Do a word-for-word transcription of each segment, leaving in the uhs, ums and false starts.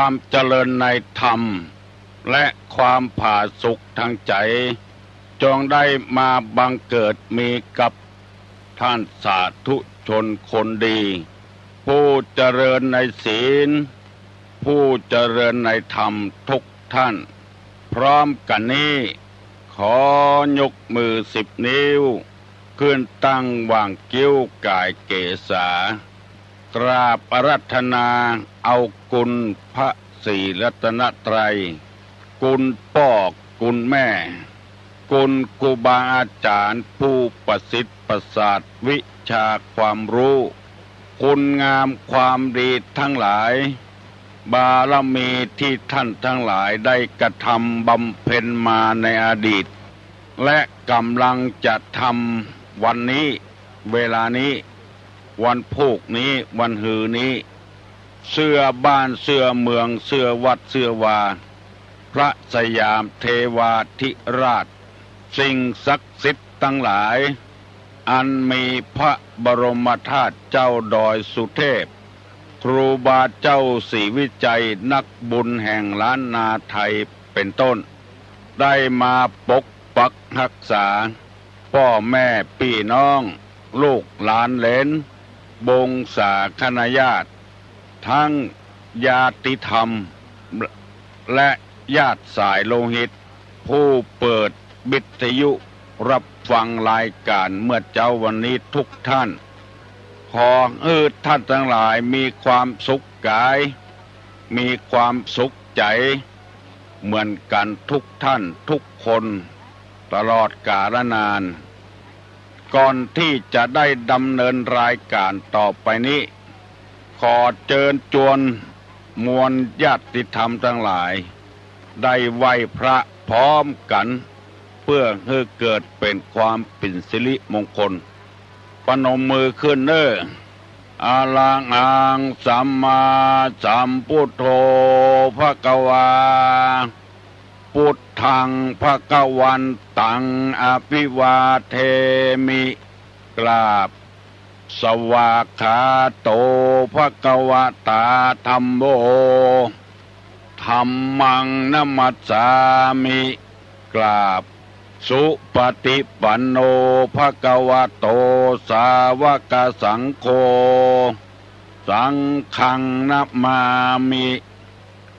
ความเจริญในธรรม และความผาสุกทางใจ๋ จงได้มาบังเกิดมีกับท่านสาธุชนคนดี ผู้เจริญในศีล ผู้เจริญในธรรมทุกท่าน พร้อมกั๋นนี้ ขอยกมือสิบนิ้ว ขึ้นตั้งหว่างคิ้วก๋ายเกศา กราบอาราธนาเอาคุณพระศรีรัตนตรัย คุณป้อคุณแม่ คุณครูบาอาจ๋ารย์ผู้ประสิทธิ์ประสาทวิชาความรู้ คุณงามความดีทั้งหลาย บารมีที่ท่านทั้งหลายได้กระทำบำเพ็ญมาในอดีต และกำลังจะทำวันนี้ เวลานี้ วันพูกนี้ วันฮือนี้ เสื้อบ้าน เสื้อเมือง เสื้อวัด เสื้อวา พระสยามเทวาธิราช สิ่งศักดิ์สิทธิ์ทั้งหลาย อันมีพระบรมธาตุเจ้าดอยสุเทพ ครูบาเจ้าศรีวิชัย นักบุญแห่งล้านนาไทยเป็นต้น ได้มาปกปักรักษา ป้อแม่ปี้น้อง ลูกหลานเหลน วงศาคณาญาติ ทั้งญาติธรรม และญาติสายโลหิต ผู้เปิดวิทยุรับฟังรายก๋านเมื่อเจ๊าวันนี้ทุกท่าน ขอหื้อท่านทั้งหลายมีความสุขก๋าย มีความสุขใจ๋ เหมือนกั๋นทุกท่านทุกคน ตลอดกาลนาน ก่อนที่จะได้ดำเนินรายก๋านต่อไปนี้ ขอเจิญจวนมวลญาติธรรมทั้งหลาย ได้ไหว้พระพร้อมกั๋น เพื่อหื้อเกิดเป๋นความเป๋นสิริมงคล ประนมมือขึ้นเน่อ อะระหังสัมมาสัมพุทโธ ภะคะวา พุทธัง ภะคะวันตัง อะภิวาเทมิ กราบ สวากขาโต ภะคะวะตา ธัมโม ธัมมัง นะมัสสามิ กราบ สุปะฏิปันโน ภะคะวะโต สาวะกะสังโฆ สังฆัง นะมามิ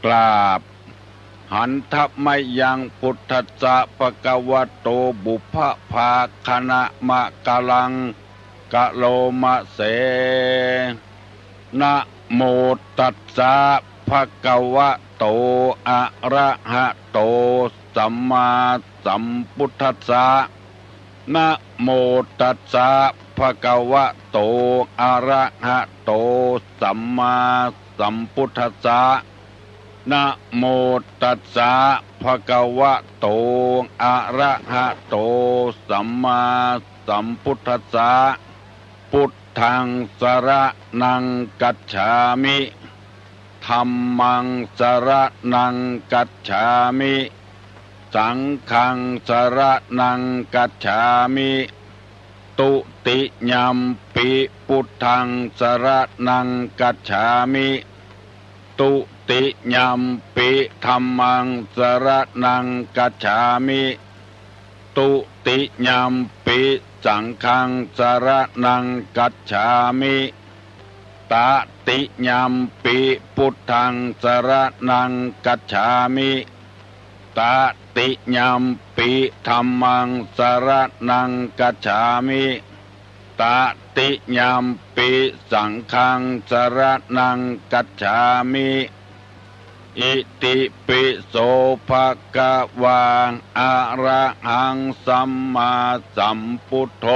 กราบ หันทะมะยัง พุทธัสสะ ภะคะวะโต ปุพพะภาคะนะมะกะลัง กะโลมะเส นะโมตัสสะ ภะคะวะโต อะระหะโต สัมมาสัมพุทธัสสะ นะโมตัสสะ ภะคะวะโต อะระหะโต สัมมาสัมพุทธัสสะ นะโมตัสสะ ภะคะวะโต อะระหะโต สัมมาสัมพุทธัสสะ พุทธัง สะระณัง กัจฉามิ ธัมมัง สะระณัง กัจฉามิ สังฆัง สะระณัง กัจฉามิ ตุติยัมปิ พุทธัง สะระณัง กัจฉามิ ตุติยัมปิ ธัมมัง สะระณัง กัจฉามิ ตุติยัมปิ สังฆัง สะระณัง กัจฉามิ ตะติยัมปิ พุทธัง สะระณัง กัจฉามิ ตะติยัมปิ ธัมมัง สะระณัง กัจฉามิ ตะติยัมปิ สังฆัง สะระณัง กัจฉามิ อิติปิโส ภะคะวา อะระหัง สัมมาสัมพุทโธ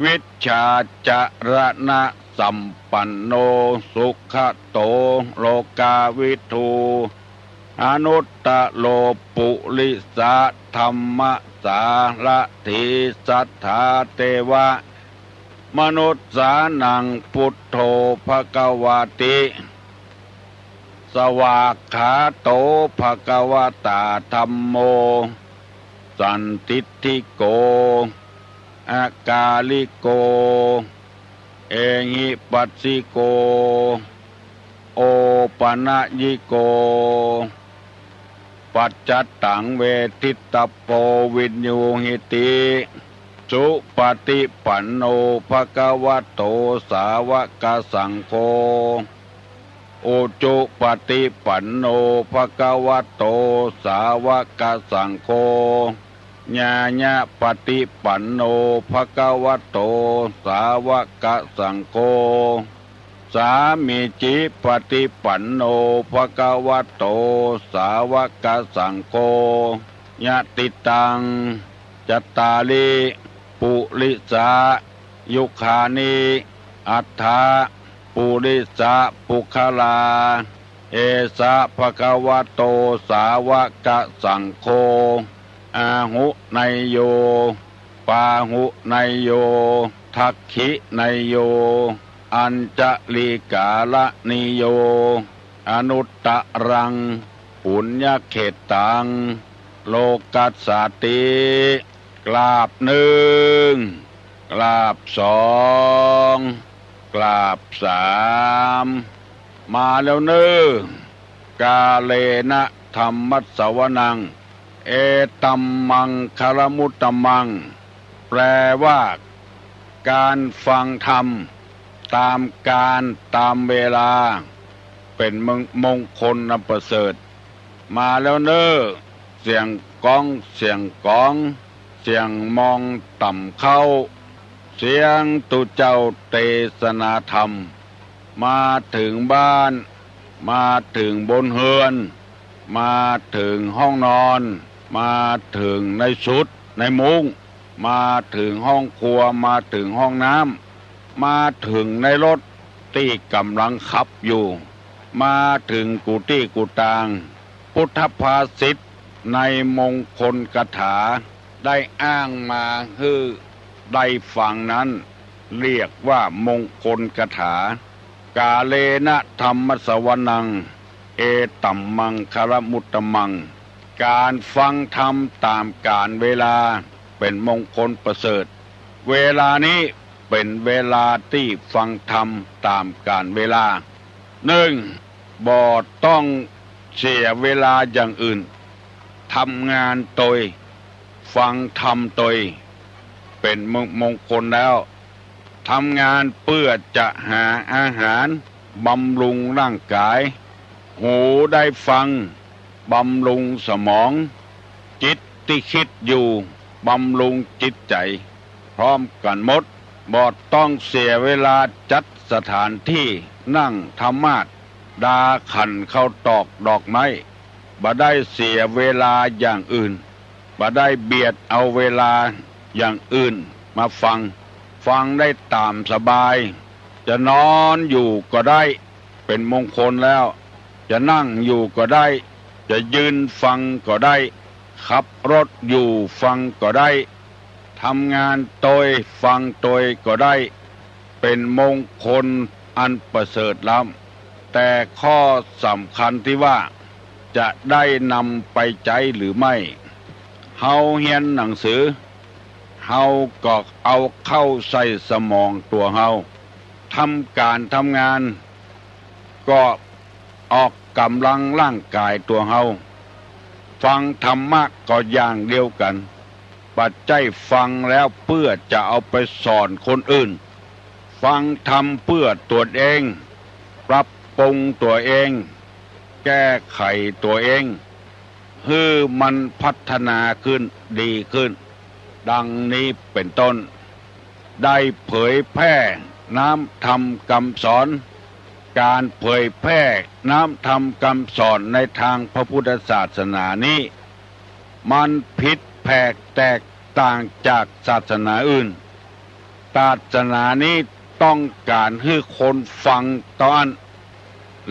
วิชชาจะระณะสัมปันโน สุขะโต โลกาวิทู อนุตตะโร ปุริสะธัมมะสารถี สัทธาเตวะ มนุสสานัง พุทโธ ภะคะวาติ สวากขาโต ภะคะวะตา ธัมโม สันทิฏฐิโก อะกาลิโก เอหิปัสสิโก ปะนะยิโก ปัจจัตตัง เวทิตตัพโพ วินยูหิติ สุปะติปันโน ภะคะวะโต สาวะกะสังโฆ อุจุปะติปันโน ภะคะวะโต สาวะกะสังโฆ ญาญะปะติปันโน ภะคะวะโต สาวะกะสังโฆ สามีจิปะติปันโน ภะคะวะโต สาวะกะสังโฆ ยะติตัง จัตตาริ ปุริสะ ยุคานิ อัฏฐะ ปุริสะปุคคลา เอสะ ภะคะวะโต สาวะกะสังโฆ อาหุเนยโย ปาหุเนยโย ทักขิเนยโย อัญชะลีกาละนีโย อนุตตะรัง ปุญญะเขตตัง โลกัสสาติ กราบนึ่ง กราบสอง กราบสาม มาแล้วเน่อ กาเลนะธัมมัสสวนัง เอตัมมังคะละมุตตมัง แปลว่า การฟังธรรม ต๋ามกาลต๋ามเวลา เป๋นมง มงคลอันประเสริฐ มาแล้วเน่อ เสียงก๊อง เสียงก๋อง เสียงมองต่ำเข้า เสียงตุ๊เจ้าเตสนาธรรม มาเถิงบ้าน มาเถิงบนเฮือน มาเถิงห้องนอน มาเถิงในสุด ในมุ้ง มาเถิงห้องครัว มาเถิงห้องน้ำ มาเถิงในรถตี้ก่ำลังขับอยู่ มาเถิงกู้ตี้กู้ตาง พุทธภาษิตในมงคลคาถาได้อ้างมาหื้อได้ฟังนั้น เรียกว่ามงคลคาถา กาเลนะธัมมัสสวนัง เอตัมมังคะละมุตตมัง การฟังธรรมต๋ามกาลเวลาเป๋นมงคลประเสริฐ เวลานี้เป๋นเวลาตี้ฟังธรรมต๋ามกาลเวลา นึ่ง บ่ต้องเสียเวลาอย่างอื่น ทำงานโตย ฟังธรรมโตย เป๋นมง มงคลแล้ว ทำงานเปื้อจะหาอาหารบำรุงร่างก๋าย หูได้ฟังบำรุงสมอง จิตตี้คิดอยู่บำรุงจิตใจ๋ พร้อมกั๋นหมด บ่ต้องเสียเวลาจัดสถานตี้นั่งธรรมาสน์ ดาขันข้าวตอกดอกไม้ บ่ได้เสียเวลาอย่างอื่น บ่ได้เบียดเอาเวลาอย่างอื่นมาฟัง ฟังได้ต๋ามสบาย จะนอนอยู่ก็ได้ เป๋นมงคลแล้ว จะนั่งอยู่ก็ได้ จะยืนฟังก็ได้ ขับรถอยู่ฟังก็ได้ ทำงานโตยฟังโตยก็ได้ เป๋นมงคลอันประเสริฐล้ำ แต่ข้อสำคัญตี้ว่า จะได้นำไปใจ๊หรือไม่ เฮาเฮียนหนังสือ เฮาก็เอาเข้าใส่สมองตั๋วเฮา ทำก๋านทำงาน ก็ออกก๋ำลังร่างก๋ายตั๋วเฮา ฟังธรรมะก็อย่างเดียวกั๋น บ่ใจ้ฟังแล้วเปื้อจะเอาไปสอนคนอื่น ฟังธรรมเปื้อตั๋วเอง ปรับปรุงตั๋วเอง แก้ไขตั๋วเอง หื้อมันพัฒนาขึ้น ดีขึ้น ดังนี้เป๋นต้น ได้เผยแพร่น้ำธรรมกำสอน ก๋านเผยแพร่น้ำธรรมกำสอนในตางพระพุทธศาสนานี้ มันผิดแผกแตกต่างจากศาสนาอื่น ศาสนานี้ต้องก๋านหื้อคนฟังเต้าอั้น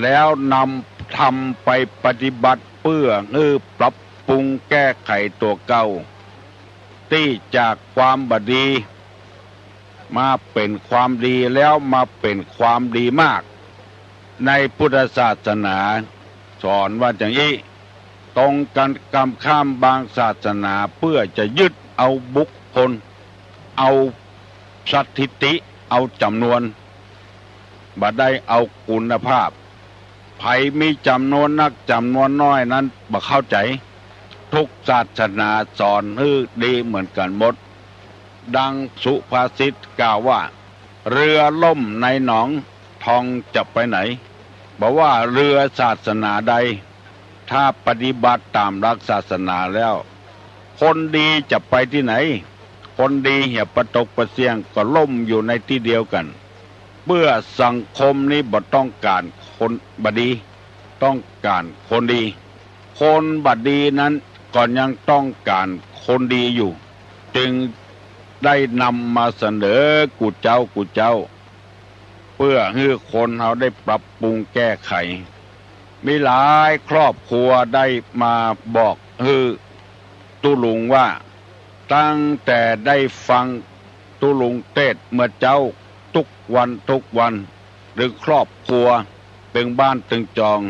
แล้วนำธรรมไปปฏิบัติเปื้อหื้อปรับปรุงแก้ไขตั๋วเก่า ตี้จากความบ่ดี มาเป๋นความดี แล้วมาเป๋นความดีมาก ในพุทธศาสนาสอนว่าอย่างอี้ ตรงกั๋นกำข้ามบางศาสนาเปื้อจะยึดเอาบุคคล เอาสถิติ เอาจ๋ำนวน บ่ได้เอาคุณภาพ ใผมีจ๋ำนวนนักจ๋ำนวนน้อยนั้นบ่เข้าใจ๋ ทุกศาสนาสอนหื้อดีเหมือนกั๋นหมด ดังสุภาษิตกล่าวว่า เรือล่มในหนองทองจะไปไหน บ่ว่าเรือศาสนาใด ถ้าปฏิบัติต๋ามหลักศาสนาแล้ว คนดีจะไปตี้ไหน คนดีเหียปะตกปะเสี้ยงก็ล่มอยู่ในตี้เดียวกั๋น เปื้อสังคมนี้บ่ต้องก๋านคนบ่ดี ต้องก๋านคนดี คนบ่ดีนั้นก็ยังต้องก๋านคนดีอยู่ จึงได้นำมาเสนอกู้เจ๊ากู้เจ๊า เปื้อหื้อคนเฮาได้ปรับปรุงแก้ไข มีหลายครอบครัวได้มาบอกหื้อตุ๊ลุงว่า ตั้งแต่ได้ฟังตุ๊ลุงเตสน์เมื่อเจ๊าทุกวันทุกวัน ตึงครอบครัว ตึงบ้านตึงจอง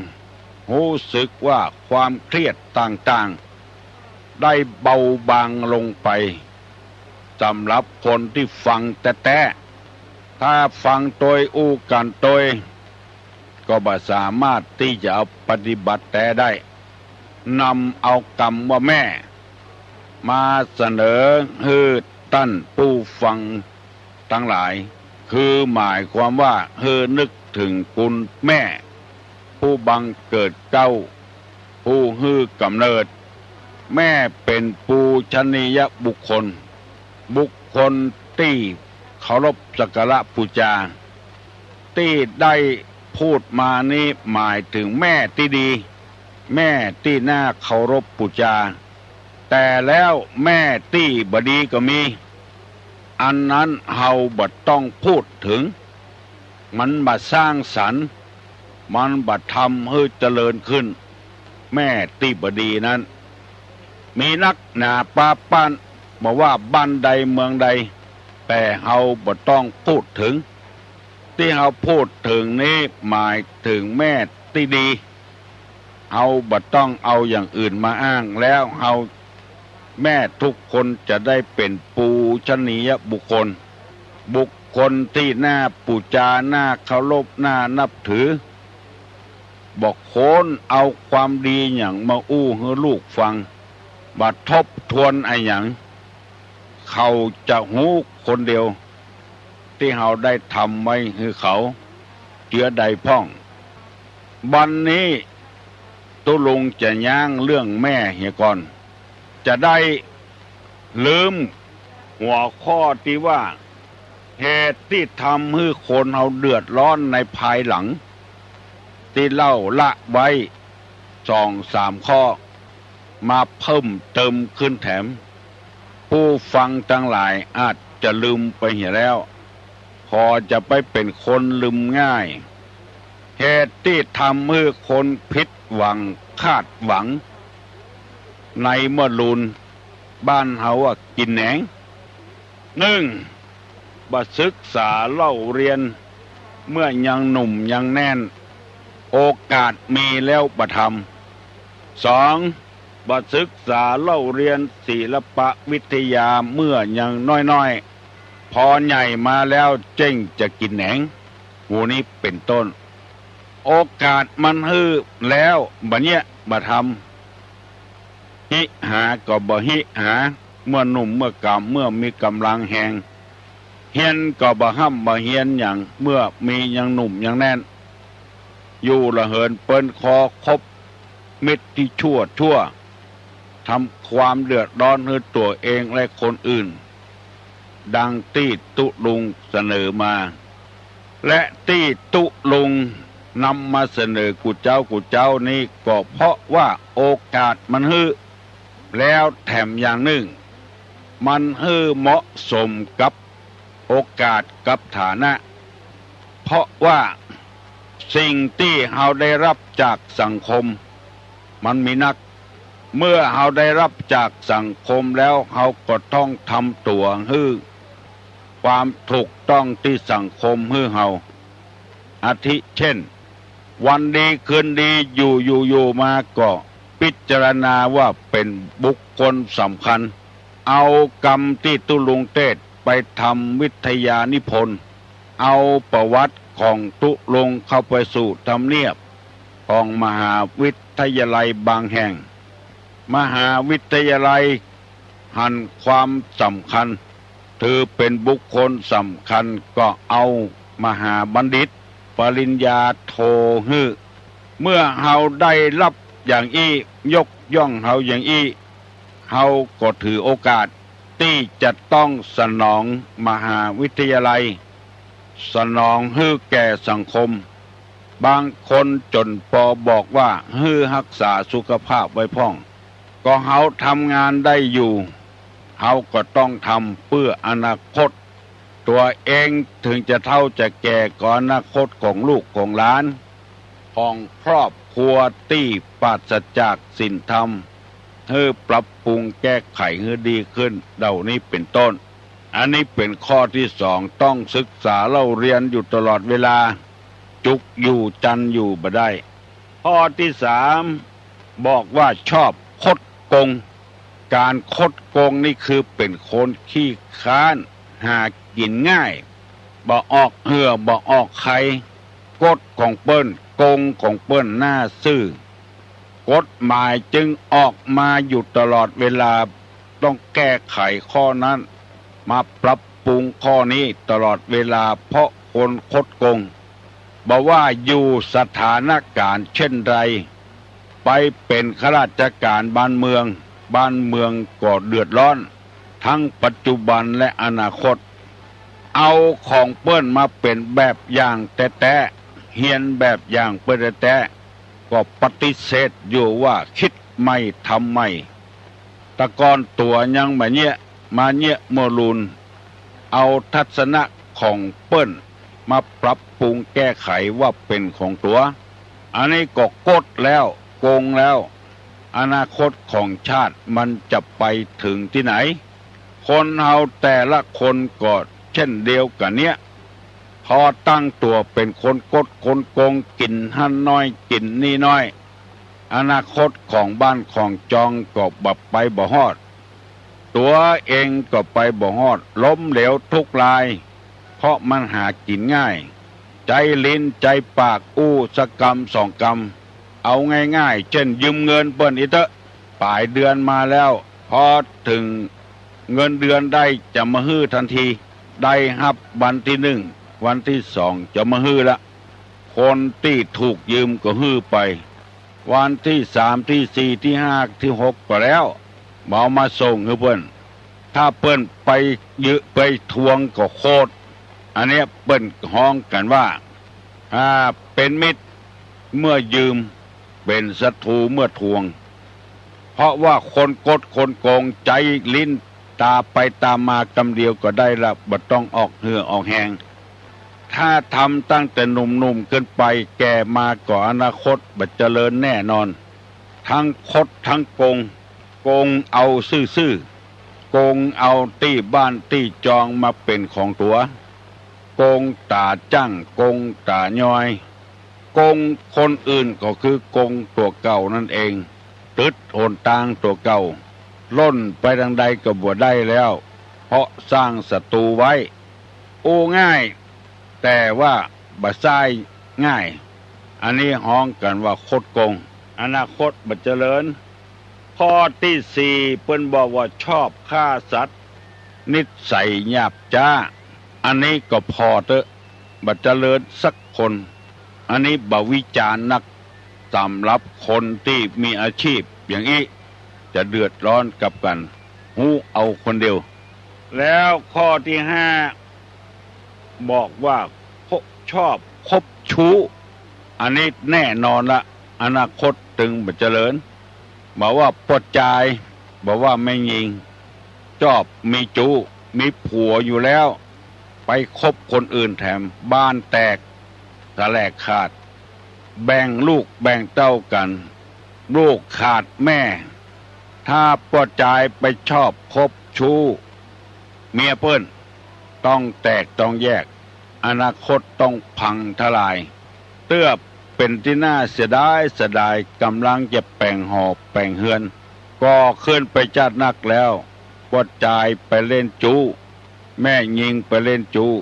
ฮู้สึกว่าความเครียดต่างๆ ได้เบาบางลงไป สำหรับคนตี้ฟังแต๊ๆ ถ้าฟังโตยอู้กั๋นโตย ก็บ่สามารถตี้จะเอาปฏิบัติแต๊ได้ นำเอากำว่าแม่ มาเสนอหื้อต้านผู้ฟังตังหลาย คือหมายความว่าหื้อนึกเถิงคุณแม่ ผู้บังเกิดเก๊า ผู้หื้อกำเนิด แม่เป๋นปูชนียบุคคล บุคคลตี้เคารพสักการะปู๋จา ตี้ได้พูดมานี้หมายเถิงแม่ตี้ดี แม่ตี้น่าเคารพปู๋จา แต่แล้วแม่ตี้บ่ดีก็มี อันนั้นเฮาบ่ต้องพูดเถิง มันบ่สร้างสรรค์ มันบ่ทำหื้อเจริญขึ้น แม่ตี้บ่ดีนั้น มีนักหนาปาป้าน บ่ว่าบ้านใดเมืองใด แต่เฮาบ่ต้องพูดเถิง ตี้เฮาพูดเถิงนี้หมายเถิงแม่ตี้ดี เฮาบ่ต้องเอาอย่างอื่นมาอ้าง แล้วเฮา แม่ทุกคนจะได้เป๋นปูชนียบุคคล บุคคลตี้น่าปู๋จา น่าเคารพ น่านับถือ บ่ควรเอาความดีหยังมาอู้หื้อลูกฟัง บ่ทบทวนอะหยัง เขาจะฮู้คนเดียว ตี้เฮาได้ทำไว้หื้อเขา เจื้อใดพ่อง บัดนี้ตุ๊ลุงจะย้างเรื่องแม่เหียก่อน จะได้ลืมหัวข้อตี้ว่า เหตุตี้ทำหื้อคนเฮาเดือดร้อนในภายหลัง ตี้เล่าละไว้สองสามข้อ มาเพิ่มเติมขึ้นแถม ผู้ฟังตังหลายอาจจะลืมไปเหียแล้ว ขอจะไปเป๋นคนลืมง่าย เหตุตี้ทำหื้อคนผิดหวังคาดหวัง ในเมื่อลูน บ้านเฮาว่ากิ๋นแหนง นึ่ง บ่ศึกษาเล่าเรียน เมื่อยังหนุ่มยังแน่น โอกาสมีแล้วบ่ทำ สอง บ่ศึกษาเล่าเรียนศิลปวิทยาเมื่อยังน้อยๆ พอใหญ่มาแล้วเจ๊งจะกิ๋นแหนง หมู่นี้เป๋นต้น โอกาสมันหื้อแล้วบ่เยียะบ่ทำ ฮิหาก็บ่ฮิหา เมื่อหนุ่มเมื่อกำ เมื่อมีก๋ำลังแฮง เฮียนก็บ่ฮ่ำบ่เฮียนหยัง เมื่อมียังหนุ่มยังแน่น อยู่ละเหินเปิ้นคอ คบมิตรตี้ชั่วๆ ทำความเดือดร้อนหื้อตั๋วเองและคนอื่น ดังตี้ตุ๊ลุงเสนอมา และตี้ตุ๊ลุงนำมาเสนอกู้เจ๊ากู้เจ๊านี้ ก็เพราะว่าโอกาสมันหื้อ แล้วแถมอย่างนึ่ง มันหื้อเหมาะสมกับโอกาสกับฐานะ เพราะว่าสิ่งตี้เฮาได้ฮับจากสังคม มันมีนัก เมื่อเฮาได้ฮับจากสังคมแล้ว เฮาก็ต้องทำตั๋วหื้อความถูกต้องตี้สังคมหื้อเฮา อาทิเช่น วันดีคืนดี อยู่ๆ อยู่มาก็พิจารณาว่าเป๋นบุคคลสำคัญ เอากำตี้ตุ๊ลุงเตสน์ไปทำวิทยานิพนธ์ เอาประวัติของตุ๊ลุงเข้าไปสู่ทำเนียบ ของมหาวิทยาลัยบางแห่ง มหาวิทยาลัยหันความสำคัญ ถือเป๋นบุคคลสำคัญ ก็เอามหาบัณฑิต ปริญญาโทหื้อ เมื่อเฮาได้ฮับอย่างอี้ ยกย่องเฮาอย่างอี้ เฮาก็ถือโอกาสตี้จะต้องสนองมหาวิทยาลัย สนองหื้อแก่สังคม บางคนจ๋นปอบอกว่าหื้อฮักษาสุขภาพไว้พ่อง ก็เฮาทำงานได้อยู่ เฮาก็ต้องทำเปื้ออนาคต ตั๋วเอง เถิงจะเฒ่าจะแก่ก็อนาคตของลูกของหลาน ของครอบครัวตี้ปราศจากศีลธรรม หื้อปรับปรุงแก้ไขหื้อดีขึ้น เหล่านี้เป๋นต้น อันนี้เป๋นข้อตี้สอง ต้องศึกษาเล่าเรียนอยู่ตลอดเวลา จุกอยู่จันอยู่บ่ได้ ข้อตี้สาม บอกว่าชอบคดโกง ก๋านคดโกงนี่คือเป๋นคนขี้คร้าน หากิ๋นง่าย บ่ออกเหื่อบ่ออกใค กฎของเปิ้น โกงของเปิ้นหน้าซื่อ กฎหมายจึงออกมาอยู่ตลอดเวลา ต้องแก้ไขข้อนั้น มาปรับปรุงข้อนี้ตลอดเวลา เพราะคนคดโกง บ่ว่าอยู่สถานก๋ารณ์เช่นใด ไปเป๋นข้าราชก๋ารบ้านเมือง บ้านเมืองก็เดือดร้อน ทั้งปัจจุบันและอนาคต เอาของเปิ้นมาเป๋นแบบอย่างแต๊ๆ เฮียนแบบอย่างเปิ้นแต๊ๆ ก็ปฏิเสธอยู่ว่าคิดใหม่ทำใหม่ แต่ก่อนตั๋วยังบ่าเยียะ มาเยียะเมื่อลูน เอาทัศนะของเปิ้นมาปรับปรุงแก้ไขว่าเป๋นของตั๋ว อันนี้ก็กดแล้ว โกงแล้ว อนาคตของชาติมันจะไปเถิงตี้ไหน คนเฮาแต่ละคนก็เช่นเดียวกั๋นเนี้ย พอตั้งตั๋วเป๋นคนคดคนโกง กิ๋นหั้นน้อยกิ๋นนี่น้อย อนาคตของบ้านของจองก็บ่ไปบ่ฮอด ตั๋วเองก็ไปบ่ฮอด ล้มเหลวทุกราย เพราะมันหากิ๋นง่าย ใจ๊ลิ้นใจ๊ปากอู้สักกำสองกำ เอาง่ายๆ เช่นยืมเงินเปิ้นอี้เต๊อะ ป๋ายเดือนมาแล้ว พอเถิงเงินเดือนได้จะมาหื้อตันที ได้ฮับวันตี้นึ่ง วันตี้สองจะมาหื้อละ คนตี้ถูกยืมก็หื้อไป วันตี้สาม ตี้สี่ ตี้ห้า ตี้หกก็แล้ว บ่เอามาส่งหื้อเปิ้น ถ้าเปิ้นไปยืมไปทวงก็โขด อันเนี้ยเปิ้นฮ้องกั๋นว่า อ่า เป๋นมิตรเมื่อยืม เป๋นศัตรูเมื่อทวง เพราะว่าคนคดคนโกงใจ๊ลิ้นตาไปตามากำเดียวก็ได้ละ บ่ต้องออกเหื่อออกแฮง ถ้าทำตั้งแต่หนุ่มๆ ขึ้นไป แก่มาก็อนาคตบ่เจริญแน่นอน ทั้งคดทั้งโกง โกงเอาซื่อๆ โกงเอาตี้บ้านตี้จองมาเป๋นของตั๋ว โกงต๋าจ้าง โกงต๋ายอย โกงคนอื่นก็คือโกงตั๋วเก่านั่นเอง ตึดหนตางตั๋วเก่า ล่นไปตางใดก็บ่ได้แล้ว เพราะสร้างศัตรูไว้ อู้ง่าย แต่ว่าบ่ใซ้ง่าย อันนี้ฮ้องกั๋นว่าคดโกง อนาคตบ่เจริญ ข้อตี้สี่ เปิ้นบอกว่าชอบฆ่าสัตว์ นิสัยหยาบจ๊า อันนี้ก็ผ่อเต๊อะ บ่เจริญสักคน อันนี้บ่วิจารณ์นัก สำหรับคนตี้มีอาชีพอย่างอี้ จะเดือดร้อนกับกั๋น ฮู้เอาคนเดียว แล้วข้อตี้ห้า บอกว่า ชอบคบชู้ อันนี้แน่นอนละ อนาคตตึงบ่เจริญ บ่ว่าป้อจาย บ่ว่าแม่ญิง จอบมีจู๊ มีผัวอยู่แล้ว ไปคบคนอื่นแถม บ้านแตก สะแหลกขาด แบ่งลูกแบ่งเต้ากั๋น ลูกขาดแม่ ถ้าป้อจายไปชอบคบชู้เมียเปิ้น ต้องแตกต้องแยก อนาคตต้องพังทลาย เตื้อเป๋นตี้น่าเสียดายเสียดาย ก่ำลังจะแป๋งหอแป๋งเฮือน ก็ขึ้นไปจ๊าดนักแล้ว ป้อจายไปเล่นจู๊ แม่ญิงไปเล่นจู๊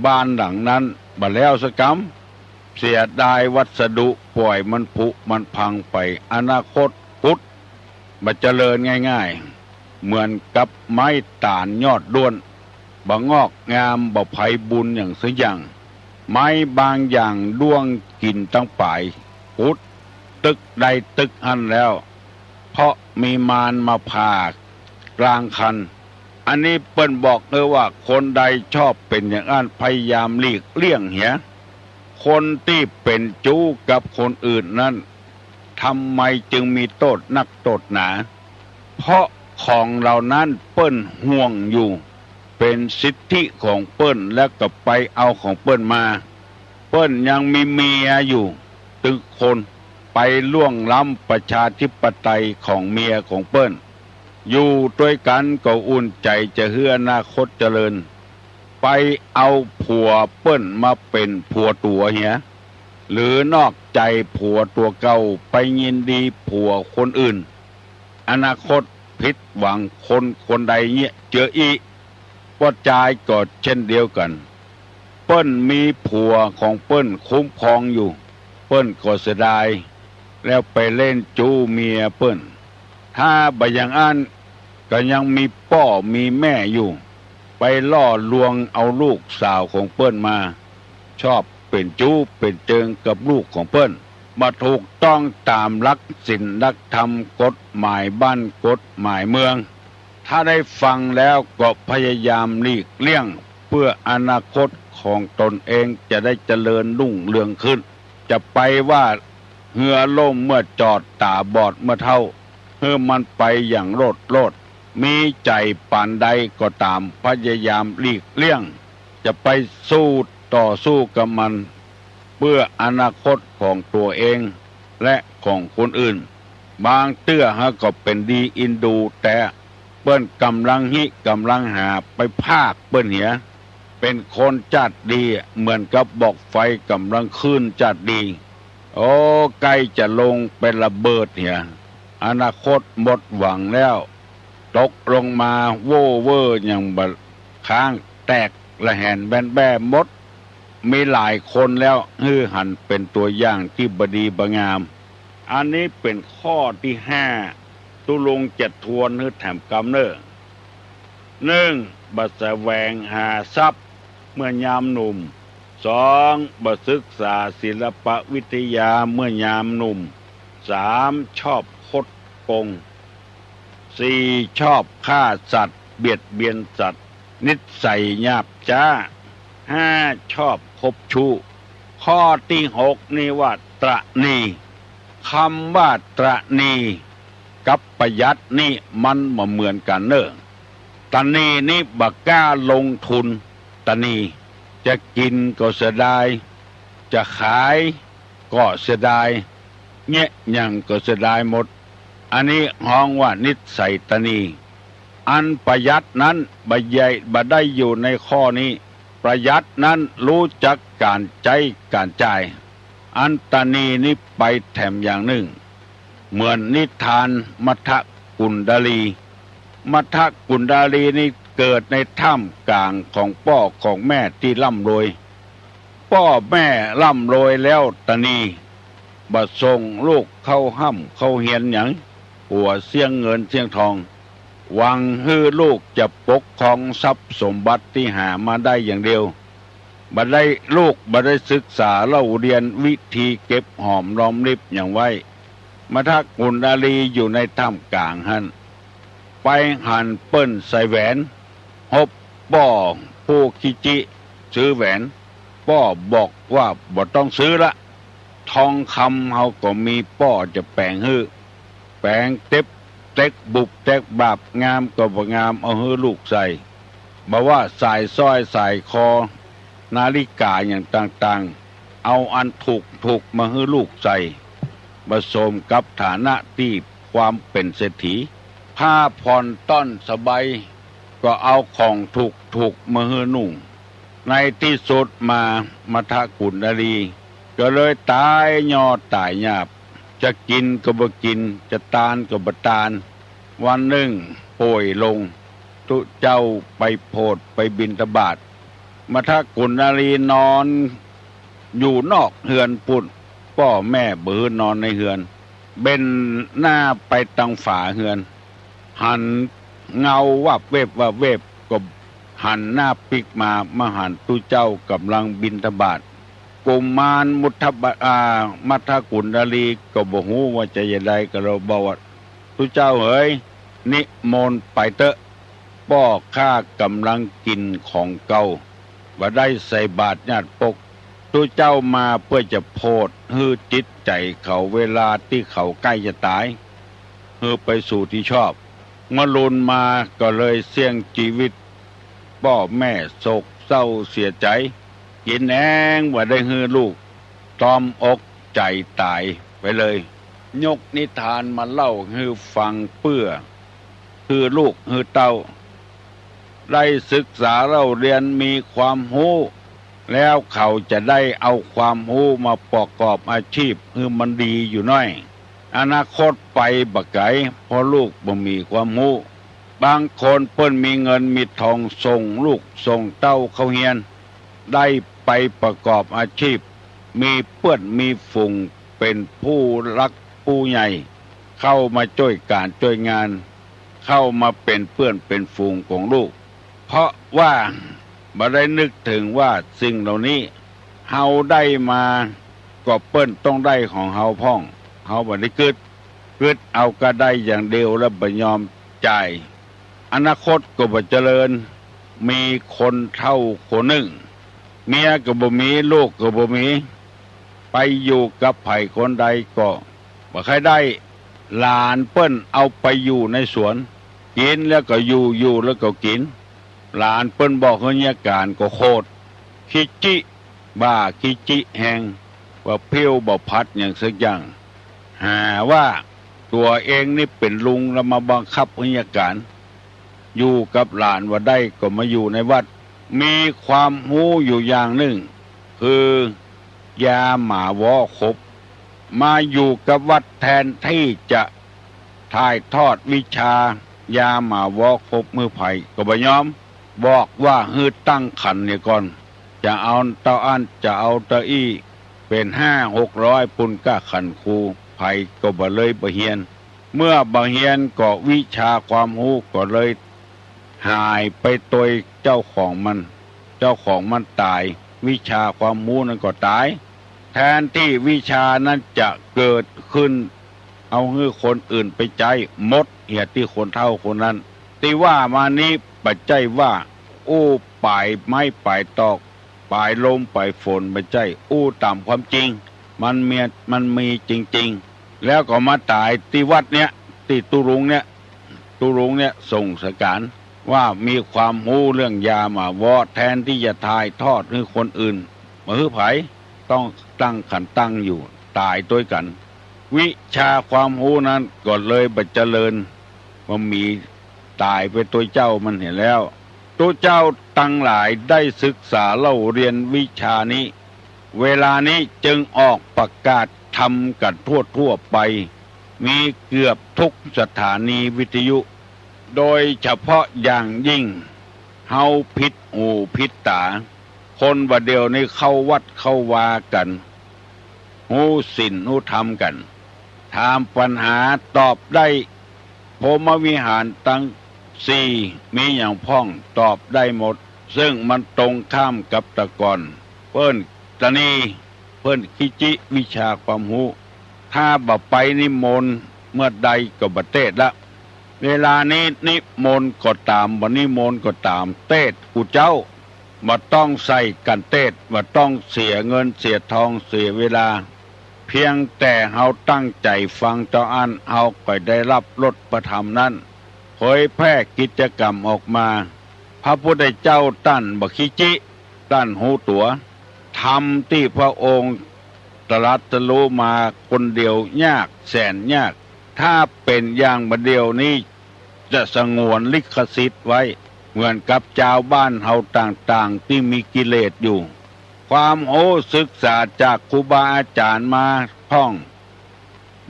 บ้านหลังนั้นบ่แล้วสักกำ เสียดายวัสดุ ป่อยมันผุมันพังไป อนาคตกุด บ่เจริญง่ายๆ เหมือนกับไม้ตาลยอดด้วน บ่งอกงาม บ่ไพบูลย์หยังสักอย่าง ไม้บางอย่างด้วงกิ๋นตังป๋าย กุดตึกใดตึกหั้นแล้ว เพราะมีมารมาผ่ากลางคัน อันนี้เปิ้นบอกเลยว่าคนใดชอบเป๋นอย่างอั้นพยายามหลีกเลี่ยงเหีย คนตี้เป๋นจู๊กับคนอื่นนั้น ทำไมจึงมีโต้ษนักโต้ษหนา เพราะของเหล่านั้นเปิ้นห่วงอยู่ เป๋นสิทธิของเปิ้น แล้วก็ไปเอาของเปิ้นมา เปิ้นยังมีเมียอยู่ตึงคน ไปล่วงล้ำประชาธิปไตยของเมียของเปิ้น อยู่ตวยกั๋นก็อุ่นใจ๋จะหื้ออนาคตเจริญ ไปเอาผัวเปิ้นมาเป๋นผัวตั๋วเหีย หรือนอกใจ๋ผัวตั๋วเก่า ไปยินดีผัวคนอื่น อนาคตผิดหวัง คนคนใดเยียะเจื้ออี้ ป้อจายก็เช่นเดียวกั๋น เปิ้นมีผัวของเปิ้นคุ้มครองอยู่ เปิ้นก็เสียดาย แล้วไปเล่นจู๊เมียเปิ้น ถ้าบ่อย่างอั้นก็ยังมีป้อมีแม่อยู่ ไปล่อลวงเอาลูกสาวของเปิ้นมา ชอบเป๋นจู๊เป๋นเจิงกับลูกของเปิ้น บ่ถูกต้องต๋ามหลักศีลหลักธรรม กฎหมายบ้านกฎหมายเมือง ถ้าได้ฟังแล้วก็พยายามหลีกเลี่ยง เพื่ออนาคตของตนเองจะได้เจริญรุ่งเรืองขึ้น จะไปว่าเฮือล่มเมื่อจอด ต๋าบอดเมื่อเฒ่า หื้อมันไปอย่างโลดโลด มีใจ๋ปานใดก็ต๋าม พยายามหลีกเลี่ยง จะไปสู้ต่อสู้กับมัน เพื่ออนาคตของตั๋วเองและของคนอื่น บางเตื้อหาก็เป๋นดีอินดูแต๊ เปิ้นก่ำลังฮิก่ำลังหา ไปพากเปิ้นเหีย เป๋นคนจาติดี เหมือนกับบอกไฟก่ำลังคืนจาติดี โอ้ ใก้จะลงไประเบิดเหีย อนาคตหมดหวังแล้ว ตกลงมาโว้เว่ออย่างบ่า ข้างแตกระแหนแบนแบ้หมด มีหลายคนแล้ว หื้อหันเป๋นตั๋วอย่างตี้บ่ดีบ่งาม อันนี้เป๋นข้อตี้ห้า ตุ๊ลุงจะทวนหื้อแถมกำเน่อ นึ่ง บ่แสวงหาทรัพย์เมื่อยามหนุ่ม สอง บ่ศึกษาศิลปวิทยาเมื่อยามหนุ่ม สาม ชอบคดโกง สี่ ชอบฆ่าสัตว์ เบียดเบียนสัตว์ นิสัยหยาบจ๊า ห้า ชอบคบชู้ ข้อตี้หกนี่ว่าตระหนี่ กำว่าตระหนี่กับประหยัดนี่มันบ่เหมือนกั๋นเน่อ ตระหนี่นี่บ่กล้าลงทุน ตระหนี่ จะกิ๋นก็เสียดาย จะขายก็เสียดาย เยียะหยังก็เสียดายหมด อันนี้ฮ้องว่านิสัยตระหนี่ อันประหยัดนั้นบ่ใหญ่ บ่ได้อยู่ในข้อนี้ ประหยัดนั้นรู้จักก๋านใจ๊ก๋านจ่าย อันตระหนี่นี่ไปแถมอย่างนึ่ง เหมือนนิทานมัทธกุณฑลี มัทธกุณฑลีนี่เกิดในท่ามกลางของป้อของแม่ตี้ร่ำรวย ป้อแม่ร่ำรวยแล้วตระหนี่ บ่ส่งลูกเข้าฮ่ำเข้าเฮียนหยัง กั๋วเสี้ยงเงินเสี้ยงทอง หวังหื้อลูกจะปกครองทรัพย์สมบัติตี้หามาได้อย่างเดียว บ่ได้ ลูกบ่ได้ศึกษาเล่าเรียนวิธีเก็บหอมรอมริบหยังไว้ มัทธกุณฑลีอยู่ในท่ามกลางหั้น ไปหันเปิ้นใส่แหวน ฮบป้อผู้ขี้จี้ซื้อแหวน ป้อบอกว่าบ่ต้องซื้อละ ทองคำเฮาก็มี ป้อจะแป๋งหื้อ แป๋งเต็บเต็กบุบแต๊กบาบ งามก็บ่งาม เอาหื้อลูกใส่ บ่ว่าสายสร้อยสายคอ นาฬิกาหยังต่างๆ เอาอันถูกๆ มาหื้อลูกใส่ ผสมกับฐานะตี้ความเป๋นเศรษฐี ผ้าผ่อนต้อนสบาย ก็เอาของถูกๆ มาหื้อนุ่ง ในตี้สุดมา มัทธกุณฑลีก็เลยต๋ายยอดต๋ายหยาบ จะกิ๋นก็บ่กิ๋น จะตานก็บ่ตาน วันนึ่งป่วยลง ตุ๊เจ้าไปโผดไปบิณฑบาต มัทธกุณฑลีนอน อยู่นอกเฮือนปู้น ป้อแม่บ่หื้อนอนในเฮือน เบนหน้าไปตางฝาเฮือน หันเงาวับเว็บวับเว็บ ก็หันหน้าปิ๊กมา มาหันตุ๊เจ้าก่ำลังบิณฑบาต กุมารมุทบะ อ่า มัทธกุณฑลีก็บ่ฮู้ว่าจะจะใดก็เลยบอกว่า ตุ๊เจ้าเหย นิมนต์ไปเต๊อะ ป้อข้าก่ำลังกิ๋นของเก่า บ่ได้ใส่บาตรญาติปก ตุ๊เจ้ามาเปื้อจะโผดหื้อจิตใจ๋เขาเวลาตี้เขาใก้จะต๋าย หื้อไปสู่ตี้ชอบ เมื่อลุนมาก็เลยเสี่ยงจีวิต ป้อแม่โศกเศร้าเสียใจ๋ กิ๋นแฮงบ่ได้หื้อลูก ตรอมอกใจ๋ต๋ายไปเลย ยกนิทานมาเล่าหื้อฟังเปื้อ หื้อลูกหื้อเต้า ได้ศึกษาเล่าเรียนมีความฮู้ แล้วเขาจะได้เอาความฮู้มาประกอบอาชีพหื้อมันดีอยู่น้อย อนาคตไปบ่ไก๋ เพราะลูกบ่มีความฮู้ บางคนเปิ้นมีเงินมีทองส่งลูกส่งเต้าเข้าเฮียน ได้ไปประกอบอาชีพ มีเปื้อนมีฝูงเป๋นผู้หลักผู้ใหญ่ เข้ามาจ้วยก๋านจ้วยงาน เข้ามาเป๋นเปื้อนเป๋นฝูงของลูก เพราะว่าบ่ได้นึกเถิงว่าสิ่งเหล่านี้ เฮาได้มาก็เปิ้นต้องได้ของเฮาพ่อง เฮาบ่ได้กึ๊ด กึ๊ดเอาก็ได้อย่างเดียวแล้วบ่ยอมจ่าย อนาคตก็บ่เจริญ มีคนเฒ่าคนนึ่ง เมียก็บ่มี ลูกก็บ่มี ไปอยู่กับใผคนใดก็บ่ใค่ได้ หลานเปิ้นเอาไปอยู่ในสวน กิ๋นแล้วก็อยู่ อยู่แล้วก็กิ๋น หลานเปิ้นบอกหื้ออัยก๋านก็โขด ขี้จิ บ่าขี้จิแฮง บ่ผิวบ่ผัดหยังสักอย่าง หาว่าตั๋วเองนี่เป๋นลุงแล้วมาบังคับหื้ออัยก๋าน อยู่กับหลานบ่ได้ก็มาอยู่ในวัด มีความฮู้อยู่อย่างนึ่ง คือยาหมาวอคบ มาอยู่กับวัดแทนตี้จะถ่ายทอดวิชายาหมาวอคบหื้อใผก็บ่ยอม บอกว่าหื้อตั้งขันเหียก่อน จะเอาเต้าอั้น จะเอาเต้าอี้ เป๋นห้าหกร้อยปู้นก้าขันครู ใผก็บ่เลยบ่เฮียน เมื่อบ่เฮียนก็วิชาความฮู้ก็เลยหายไปตวยเจ้าของมัน เจ้าของมันต๋าย วิชาความฮู้นั้นก็ต๋าย แทนตี้วิชานั้นจะเกิดขึ้น เอาหื้อคนอื่นไปใจ๊ หมดเหียตี้คนเฒ่าคนนั้น ตี้ว่ามานี้บ่ใจ้ว่าอู้ป๋ายไม้ป๋ายตอก ป๋ายลมป๋ายฝน บ่ใจ้ อู้ต๋ามความจริง มันมี มันมีจริงๆ แล้วก็มาต๋ายตี้วัดเนี้ย ตี้ตุ๊ลุงเนี้ย ตุ๊ลุงเนี้ยส่งสก๋านว่ามีความฮู้เรื่องยาหมาวอ แทนตี้จะถ่ายทอดหื้อคนอื่น บ่หื้อใผ ต้องตั้งขันตั้งอยู่ ต๋ายตวยกั๋น วิชาความฮู้นั้นก็เลยบ่เจริญ บ่มี ต๋ายไปตวยเจ้ามันเหียแล้ว ตุ๊เจ้าตังหลายได้ศึกษาเล่าเรียนวิชานี้ เวลานี้จึงออกประกาศธรรมกั๋นทั่วๆ ไป มีเกือบทุกสถานีวิทยุ โดยเฉพาะอย่างยิ่ง เฮาผิดหูผิดต๋า คนบ่าเดี่ยวนี้เข้าวัดเข้าวากั๋น ฮู้ศีลฮู้ธรรมกั๋น ถามปัญหาตอบได้ พรหมวิหารตังสี่มีหยังพ่องตอบได้หมด ซึ่งมันตรงข้ามกับแต่ก่อน เปิ้นตะหนี่ เปิ้นขี้จิวิชาความฮู้ ถ้าบ่ไปนิมนต์เมื่อใดก็บ่เตศน์ละ เวลานี้นิมนต์ก็ต๋าม บ่นิมนต์ก็ต๋าม เตศน์กูเจ้า บ่ต้องใส่กั๋นเตศน์ บ่ต้องเสียเงินเสียทองเสียเวลา เพียงแต่เฮาตั้งใจ๋ฟังเต้าอั้น เฮาก็ได้ฮับรสพระธรรมนั้น เผยแผ่กิจกรรมออกมา พระพุทธเจ้าต้านบ่ขี้จิ ต้านฮู้ตั๋ว ธรรมตี้พระองค์ตรัสรู้มาคนเดียวยากแสนยาก ถ้าเป๋นอย่างบ่าเดี่ยวนี้ จะสงวนลิขสิทธิ์ไว้ เหมือนกับจาวบ้านเฮาต่างๆ ตี้มีกิเลสอยู่ ความฮู้ศึกษาจากครูบาอาจ๋ารย์มาพ่อง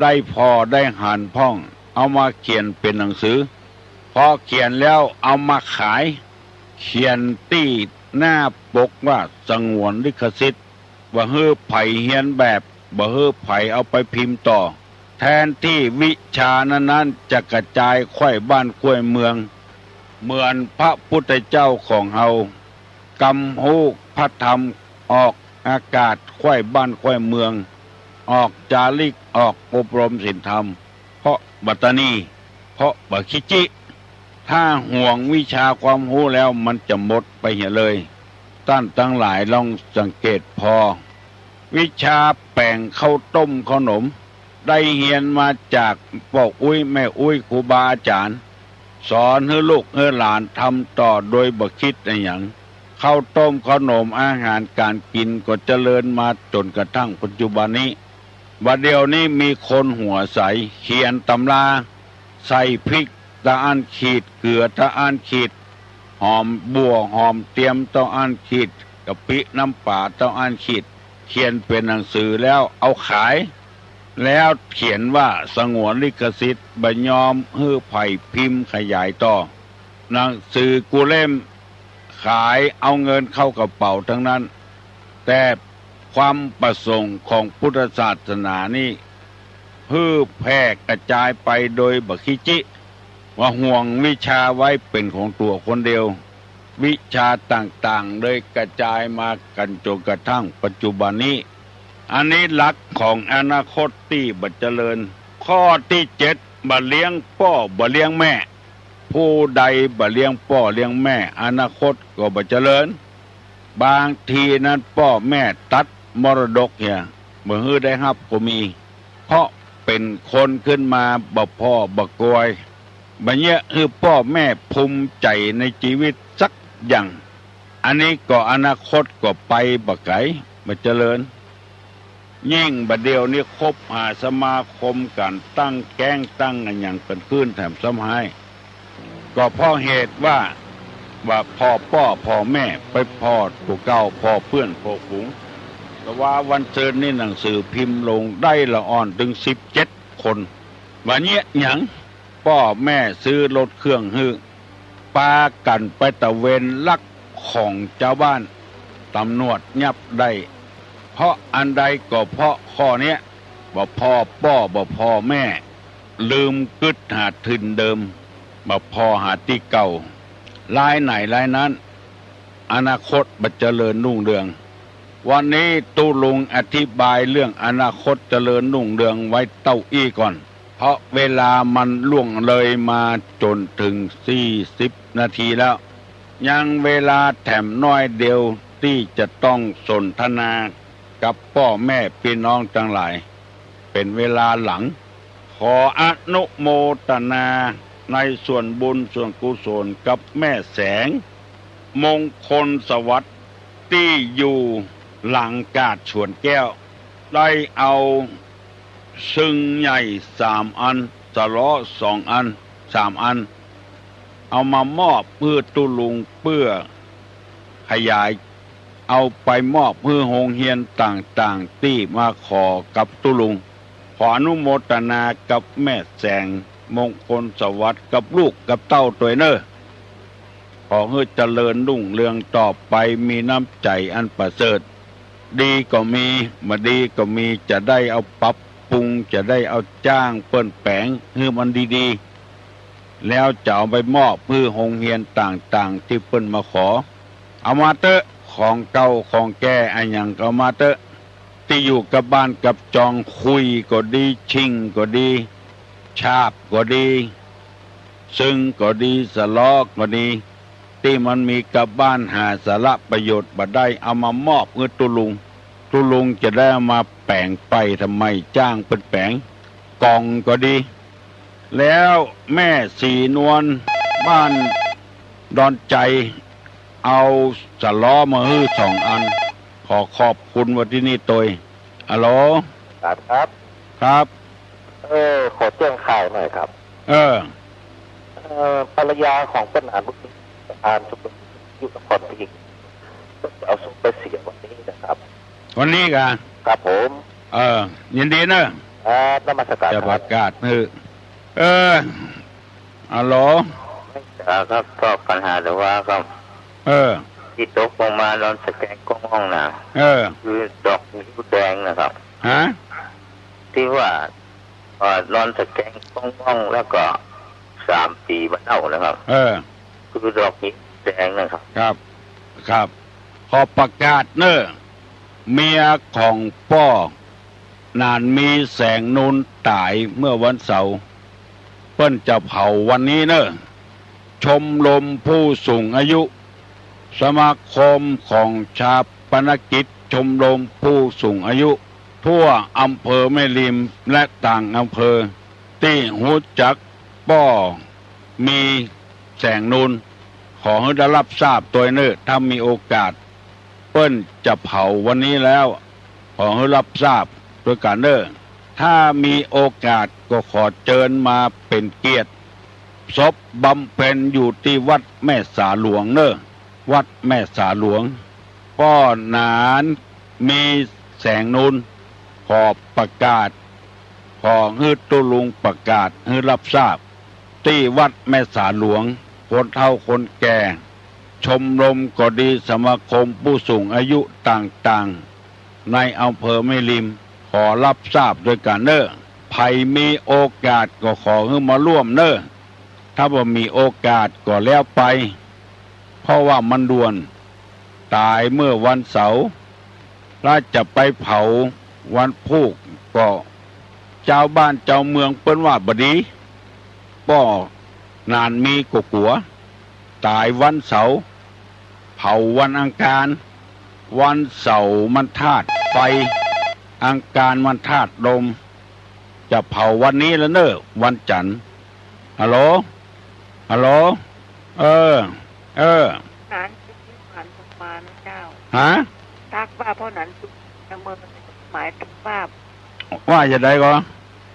ได้ผ่อได้หันพ่อง เอามาเขียนเป๋นหนังสือ พอเขียนแล้วเอามาขาย เขียนตี้หน้าปกว่าสงวนลิขสิทธิ์ บ่หื้อใผเฮียนแบบ บ่หื้อใผเอาไปพิมพ์ต่อ แทนตี้วิชานั้นๆ จะกระจายไขว้บ้านไขว้เมือง เหมือนพระพุทธเจ้าของเฮา กำฮู้พระธรรมออกอากาศไขว้บ้านไขว้เมือง ออกจาริก ออกอบรมศีลธรรม เพราะบ่ตระหนี่ เพราะบ่คิดจิ ถ้าหวงวิชาความฮู้แล้วมันจะหมดไปเหียเลย ต้านตังหลายลองสังเกตผ่อ วิชาแป๋งข้าวต้มข้าวหนม ได้เฮียนมาจากป้ออุ๊ยแม่อุ๊ยครูบาอาจ๋ารย์ สอนหื้อลูกหื้อหลานทำต่อโดยบ่คิดอะหยัง ข้าวต้มข้าวหนมอาหารก๋านกิ๋นก็เจริญมาจ๋นกระทั่งปัจจุบันนี้ บ่าเดี่ยวนี้มีคนหัวใส เขียนต๋ำรา ใส่พริกเต้าอั้นขีด เกลือเต้าอั้นขีด หอมบั่วหอมเตียมเต้าอั้นขีด กะปิน้ำปลาเต้าอั้นขีด เขียนเป๋นหนังสือแล้วเอาขาย แล้วเขียนว่าสงวนลิขสิทธิ์ บ่ยอมหื้อใผพิมพ์ขยายต่อ หนังสือกู้เล่มขายเอาเงินเข้ากระเป๋าตังนั้น แต่ความประสงค์ของพุทธศาสนานี่ หื้อแผ่กระจายไปโดยบ่คิดจิ บ่หวงวิชาไว้เป๋นของตั๋วคนเดียว วิชาต่างๆ เลยกระจายมากั๋นจ๋นกระทั่งปัจจุบันนี้ อันนี้หลักของอนาคตตี้บ่เจริญ ข้อตี้เจ็ด บ่เลี้ยงป้อบ่เลี้ยงแม่ ผู้ใดบ่เลี้ยงป้อเลี้ยงแม่ อนาคตก็บ่เจริญ บางทีนั้นป้อแม่ตัดมรดกเหีย บ่หื้อได้ฮับก็มี เพราะเป๋นคนขึ้นมาบ่ผ่อบ่กวย บ่เยียะหื้อป้อแม่ภูมิใจ๋ในจีวิตสักอย่าง อันนี้ก็อนาคตก็ไปบ่ไก๋ บ่เจริญ ยิ่งบ่าเดี่ยวนี้คบหาสมาคมกั๋น ตั้งแก๊งตั้งอะหยังกั๋นขึ้นแถมซ้ำฮ้าย ก็เพราะเหตุว่า บ่ผ่อป้อผ่อแม่ ไปผ่อตั๋วเก่า ผ่อเปื้อนผ่อฝูง แต่ว่าวันซืนนี้หนังสือพิมพ์ลงได้ละอ่อนเถิงสิบเจ็ดคน บ่าเยียะหยัง ป้อแม่ซื้อรถเครื่องหื้อ ปากั๋นไปตระเวนลักของจาวบ้าน ต๋ำรวจยับได้ เพราะอันใดก็เพราะข้อเนี้ย บ่ผ่อป้อบ่ผ่อแม่ ลืมกึ๊ดหาถิ่นเดิม บ่ผ่อหาตี้เก่า รายไหนรายนั้น อนาคตบ่เจริญรุ่งเรือง วันนี้ตุ๊ลุงอธิบายเรื่องอนาคตเจริญรุ่งเรืองไว้เต้าอี้ก่อน เพราะเวลามันล่วงเลยมาจ๋นเถิงสี่สิบนาทีแล้ว ยังเวลาแถมน้อยเดียวตี้จะต้องสนทนากับป้อแม่ปี้น้องตังหลาย เป๋นเวลาหลัง ขออนุโมตนาในส่วนบุญส่วนกุศลกับแม่แสง มงคลสวัสดิ์ ตี้อยู่หลังกาดสวนแก้ว ได้เอา ซึ่งใหญ่สามอัน สะเลาะสองอัน สามอัน เอามามอบหื้อตุ๊ลุงเปื้อขยาย เอาไปมอบหื้อโฮงเฮียนต่างๆ ตี้มาขอกับตุ๊ลุง ขออนุโมตนากับแม่แสง มงคลสวัสดิ์ กับลูกกับเต้าตวยเน่อ ขอหื้อเจริญรุ่งเรืองต่อไป มีน้ำใจ๋อันประเสริฐ ดีก็มี บ่ดีก็มี จะได้เอาปรับปรุง จะได้เอาจ้างเปิ้นแป๋งหื้อมันดีๆ แล้วจะเอาไปมอบหื้อโฮงเฮียนต่างๆ ตี้เปิ้นมาขอ เอามาเต๊อะ ของเก่าของแก่อะหยังก็เอามาเต๊อะ ตี้อยู่กับบ้านกับจอง คุยก็ดี ชิ่งก็ดี ฉาบก็ดี ซึ่งก็ดี สะเลาะก็ดี ตี้มันมีกับบ้านหาสาระประโยชน์บ่ได้ เอามามอบหื้อตุ๊ลุง ตุ๊ลุงจะได้เอามาแป๋งไปทำไม จ้างเปิ้นแป๋ง กล่องก็ดี แล้วแม่ศรีนวลบ้านดอนใจ๋ เอาสะเลาะมาหื้อสองอัน ขอขอบคุณไว้ตี้นี่ตวย อะโหล ครับ ครับ ครับ เออ ขอแจ้งข่าวหน่อยครับ เออ เอ่อ ภรรยาของประธานวุฒิ ประธานชมรมอยู่นครพิงค์ ก็จะเอาศพไปเสียวันนี้นะครับ วันนี้กา ครับผม เออ ยินดีเนอะ ครับ นมัสการ จะ ครับ ประกาศหื้อ เออ อะโหล ครับ ก็ปัญหาหรือว่าก็ เออ ตี้ตกลงมาดอนสะแกงก้องอ่องนะ เออ คือดอกงิ้วแดงนะครับ ฮะ ตี้ว่า เอ่อ ดอนสะแกงก้องอ่อง แล้วก็สามปี๋บ่าเน่านะครับ เออ คือดอกงิ้วแดงนะครับ ครับ ครับ ขอประกาศเน่อ เมียของป้อ หนานมี แสงนูน ต๋ายเมื่อวันเสาร์ เปิ้นจะเผาวันนี้เน่อ ชมรมผู้สูงอายุ สมาคมของฌาปนกิจชมรมผู้สูงอายุ ทั่วอำเภอแม่ริมและต่างอำเภอ ตี้ฮู้จักป้อ มี แสงนูน ขอหื้อได้ฮับทราบตวยเน่อ ถ้ามีโอกาส เปิ้นจะเผาวันนี้แล้ว ขอหื้อฮับทราบตวยกั๋นเน่อ ถ้ามีโอกาสก็ขอเจิญมาเป๋นเกียรติ ศพบำเพ็ญอยู่ตี้วัดแม่สาหลวงเน่อ วัดแม่สาหลวง ป้อหนานมี แสงนูน ขอประกาศ ขอหื้อตุ๊ลุงประกาศหื้อฮับทราบ ตี้วัดแม่สาหลวง คนเฒ่าคนแก่ ชมรมก็ดี สมาคมผู้สูงอายุต่างๆ ในอำเภอแม่ริม ขอฮับทราบตวยกั๋นเน่อ ใผมีโอกาสก็ขอหื้อมาร่วมเน่อ ถ้าบ่มีโอกาสก็แล้วไป เพราะว่ามันด่วน ต๋ายเมื่อวันเสาร์ ถ้าจะไปเผาวันพูกก็ จาวบ้านจาวเมืองเปิ้นว่าบ่ดี ป้อหนานมีก็กั๋ว ต๋ายวันเสาร์ เผาวันอังคาร วันเสาร์มันธาตุไฟ อังคารมันธาตุลม จะเผาวันนี้แล้วเน่อ วันจันทร์ ฮัลโหล ฮัลโหล เออ เออ หนาน หนานสมมานะเจ้า ฮะ ตักว่าป้อหนานสุเมิน หมายถึงว่า ว่าจะใดก็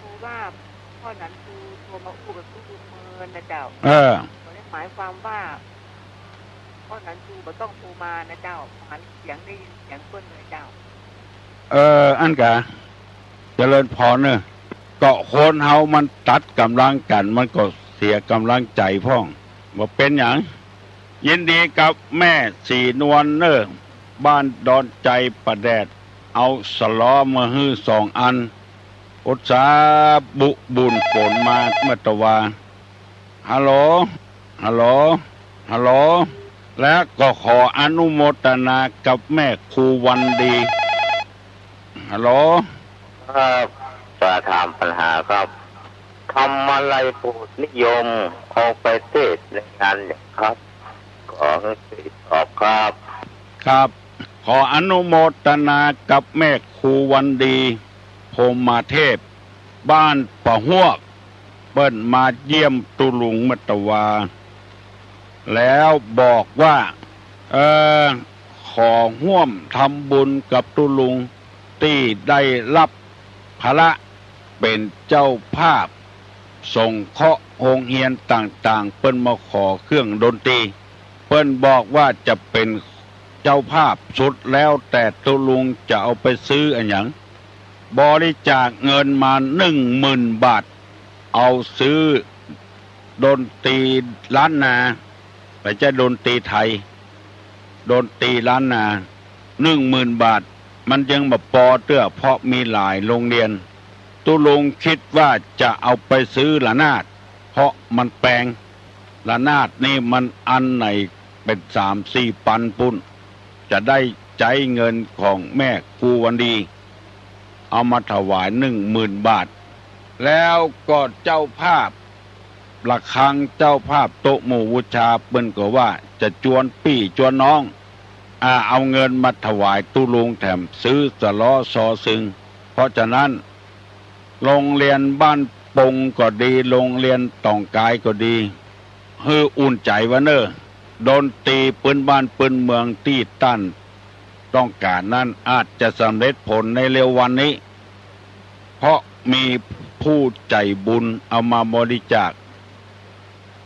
คือว่าป้อหนานสุโทรมาอู้กับสุเมินนะเจ้า เออ ก็เลยหมายความว่า ป้อหนานสุบ่ต้องโทรมานะเจ้า หาเสียงได้ยินเสียงเปิ้นเลยเจ้า เออ อั้นกา เจริญพรเน่อ ก็คนเฮามันตัดก๋ำลังกั๋น มันก็เสียก๋ำลังใจ๋พ่อง บ่เป๋นหยัง ยินดีกับแม่ศรีนวลเน่อ บ้านดอนไจป่าแดด เอาสะล้อมาหื้อสองอัน อุตส่าห์บุบุญฝนมาเมื่อตะวา ฮัลโหล ฮัลโหล ฮัลโหล และก็ขออนุโมทนากับแม่ครูวันดี ฮัลโหล ครับ จะถามปัญหาครับ ทำอะไรโปรดนิยมเอาไปเทศน์ในงานหยังครับ ขอหื้อตอบครับ ครับ ขออนุโมทนากับแม่ครูวันดี พรหมเทพ บ้านป่าฮวก เปิ้นมาเยี่ยมตุ๊ลุงเมื่อตะวา แล้วบอกว่า เอ่อ ขอฮ่วมทำบุญกับตุ๊ลุง ตี้ได้ฮับภาระเป๋นเจ้าภาพสงเคราะห์โฮงเฮียนต่างๆ เปิ้นมาขอเครื่องดนตรี เปิ้นบอกว่าจะเป๋นเจ้าภาพสุดแล้วแต่ตุ๊ลุงจะเอาไปซื้ออะหยัง บริจาคเงินมาหนึ่งหมื่นบาท เอาซื้อดนตรีล้านนา บ่ใจ้ดนตรีไทย ดนตรีล้านนา หนึ่งหมื่นบาท มันยังบ่ปอเตื้อ เพราะมีหลายโฮงเฮียน ตุ๊ลุงกึ๊ดว่าจะเอาไปซื้อระนาด เพราะมันแปง ระนาดนี่มันอันไหนเป๋นสามสี่ปันปุ้น จะได้ใจ๊เงินของแม่ครูวันดี เอามาถวายหนึ่งหมื่นบาท แล้วก็เจ้าภาพ ระฆัง เจ้าภาพโต๊ะหมู่บูชา เปิ้นก็ว่าจะจวนปี้จวนน้อง อ่า เอาเงินมาถวายตุ๊ลุงแถมซื้อสะล้อซอซึง เพราะฉะนั้น โฮงเฮียนบ้านปงก็ดี โฮงเฮียนต่องกายก็ดี หื้ออุ่นใจ๋วาเน่อ ดนตรีปื้นบ้านปื้นเมืองตี้ต้านต้องก๋านนั้นอาจจะสำเร็จผลในเร็ววันนี้ เพราะมีผู้ใจ๋บุญเอามาบริจาค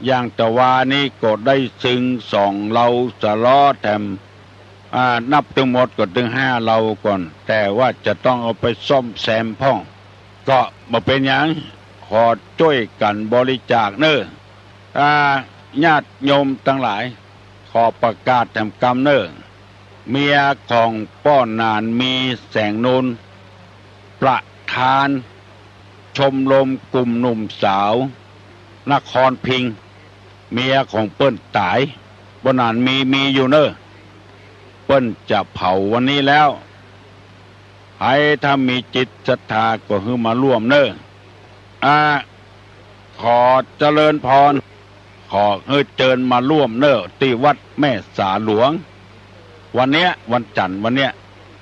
อย่างตะวานี้ก็ได้ตึงสองเลาสะล้อแถม อ่า นับตึงหมดก็ตึงห้าเลาก่อน แต่ว่าจะต้องเอาไปซ่อมแซมพ่อง ก็บ่เป๋นหยัง ขอจ้วยกั๋นบริจาคเน่อ อ่า ญาติโยมตังหลาย ขอประกาศแถมกำเน่อ เมียของป้อหนานมี แสงนูน ประธานชมรมกลุ่มหนุ่มสาวนครพิงค์ เมียของเปิ้นต๋าย ป้อหนานมี มีอยู่เน่อ เปิ้นจะเผาวันนี้แล้ว ใผถ้ามีจิตศรัทธาก็หื้อมาร่วมเน่อ อ่า ขอเจริญพร ขอหื้อเจิญมาร่วมเน่อ ตี้วัดแม่สาหลวง วันเนี้ย วันจันทร์วันเนี้ย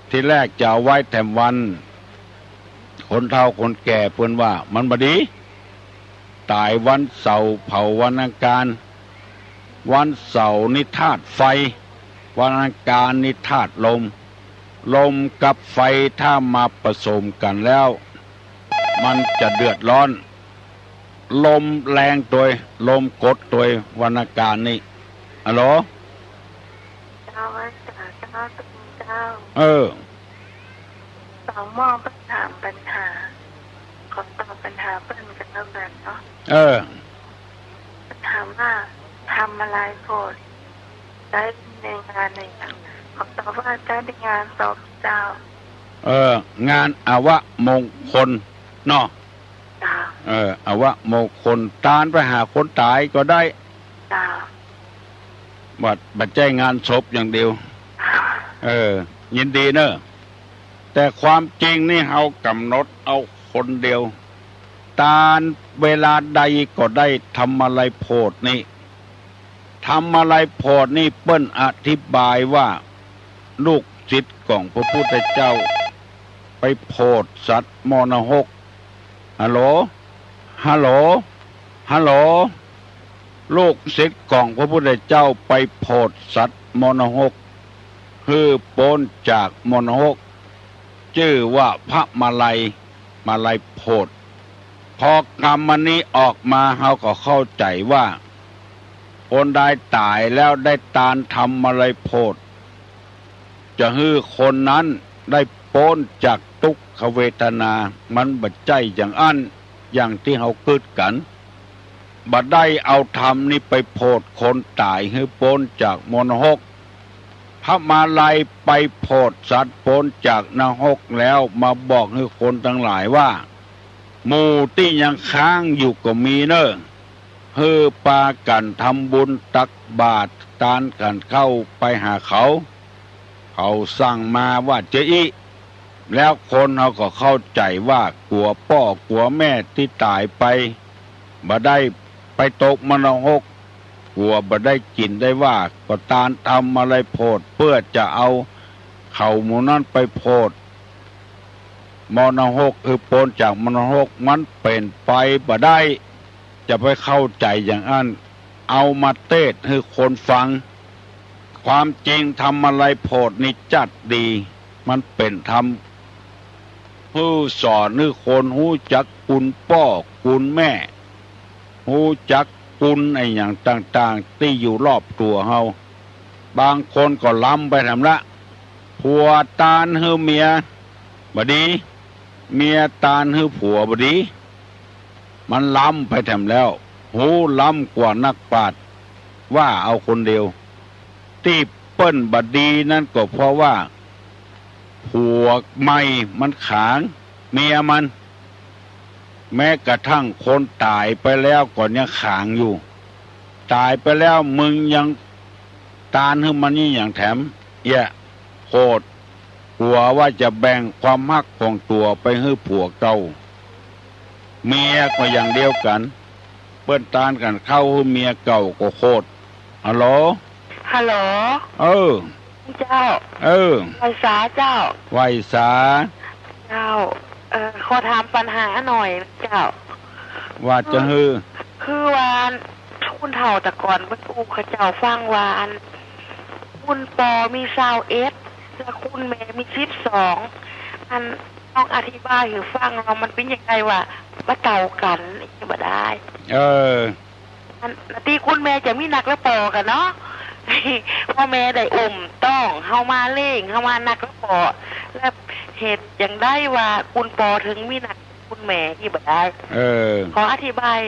ทีแรกจะเอาไว้แถมวัน คนเฒ่าคนแก่เปิ้นว่ามันบ่ดี ต๋ายวันเสาร์เผาวันอังคาร วันเสาร์นี่ธาตุไฟ วันอังคารนี่ธาตุลม ลมกับไฟถ้ามาผสมกั๋นแล้ว มันจะเดือดร้อน ลมแรงตวย ลมกดตวย วันอังคารนี่ ฮัลโหล เจ้า ว่าจะ เจ้า เจ้า เออ สองหม้อเปิ้นถามปัญหา ขอตอบปัญหาเปิ้นก็แล้วกั๋นเนาะ เออ เปิ้นถามว่า ธรรมลายโผด ใจ๊ในงานอะหยัง ขอตอบว่าใจ๊ในงานศพเจ้า เออ งานอวมงคลเนาะ เจ้า เออ อวมงคล ตานไปหาคนต๋ายก็ได้ เจ้า บ่ บ่ใจ้งานศพอย่างเดียว เจ้า เออ ยินดีเน่อ แต่ความจริงนี่เฮากำหนดเอาคนเดียว ตานเวลาใดก็ได้ ธรรมลายโผดนี่ ธรรมลายโผดนี่เปิ้นอธิบายว่า ลูกศิษย์ของพระพุทธเจ้า ไปโผดสัตว์มรณหก ฮัลโหล ฮัลโหล ฮัลโหล ลูกศิษย์ของพระพุทธเจ้าไปโผดสัตว์มรณหก หื้อป๊นจากมรณหก จื้อว่าพระมาลัย มาลัยโผด พอกำอันนี้ออกมา เฮาก็เข้าใจ๋ว่า คนใดต๋ายแล้วได้ตานธรรมมาลัยโผด จะหื้อคนนั้นได้ป๊นจากตุ๊กขเวทนา มันบ่ใจ้อย่างอั้น อย่างตี้เฮากึ๊ดกั๋น บ่ได้เอาธรรมนี้ไปโผดคนต๋ายหื้อป๊นจากมรณหก พระมาลัยไปโผดสัตว์ป๊นจากนรกแล้วมาบอกหื้อคนตังหลายว่า หมู่ตี้ยังค้างอยู่ก็มีเน่อ หื้อปากั๋นทำบุญตักบาตรตานขันข้าวไปหาเขา เขาสั่งมาว่าจะอี้ แล้วคนเฮาก็เข้าใจ๋ว่ากั๋วป้อกั๋วแม่ตี้ต๋ายไป บ่ได้ไปตกมรณหก กั๋วบ่ได้กิ๋นได้ว่า ก็ตานธรรมมาลัยโผด เปื้อจะเอาเขาหมู่นั้นไปโผดมรณหก หื้อป๊นจากมรณหก มันเป๋นไปบ่ได้ จะไปเข้าใจ๋อย่างอั้น เอามาเตศน์หื้อคนฟัง ความจริงธรรมมาลัยโผดนี่จัดดี มันเป๋นธรรม หื้อสอนหื้อคนฮู้จักคุณป้อคุณแม่ ฮู้จักคุณอะหยังต่างๆ ตี้อยู่รอบตั๋วเฮา บางคนก็ล้ำไปแถมละ ผัวตานหื้อเมียบ่ดี เมียตานหื้อผัวบ่ดี มันล้ำไปแถมแล้ว ฮู้ล้ำกว่านักปราชญ์ ว่าเอาคนเดียว ตี้เปิ้นบ่ดีนั้นก็เพราะว่า ผัวใหม่มันขางเมียมัน แม้กระทั่งคนต๋ายไปแล้วก็ยังขางอยู่ ต๋ายไปแล้วมึงยังตานหื้อมันอี้หยังแถม เอี้ย โผด กั๋วว่าจะแบ่งความฮักของตั๋วไปหื้อผัวเก่า เมียก็อย่างเดียวกั๋น เปิ้นตานขันข้าวหื้อเมียเก่าก็โผด ฮัลโหล ฮัลโหล เออ เจ้า เออ ไหว้สาเจ้า ไหว้สา เจ้า เอ่อ ขอถามปัญหาหน่อยเจ้า ว่าจะหื้อ คือว่า ผู้เฒ่าแต่ก่อนเปิ้นอู้ข้าเจ้าฟังว่าอัน คุณป้อมีซาวเอ็ด และคุณแม่มีสิบสอง อัน ลองอธิบายหื้อฟังว่ามันเป๋นจะใดว่าบ่เต้ากั๋น บ่ได้ เออ อัน ตี้คุณแม่จะมีนักและป้อกั๋นเนาะ พ่อแม่ได้อุ้มต๊องเฮามาเลี้ยง เฮามานักและป้อ และเหตุจั่งใดว่าคุณป้อเถิงมีนักคุณแม่อี้บ่ได้ เออ ขออธิบาย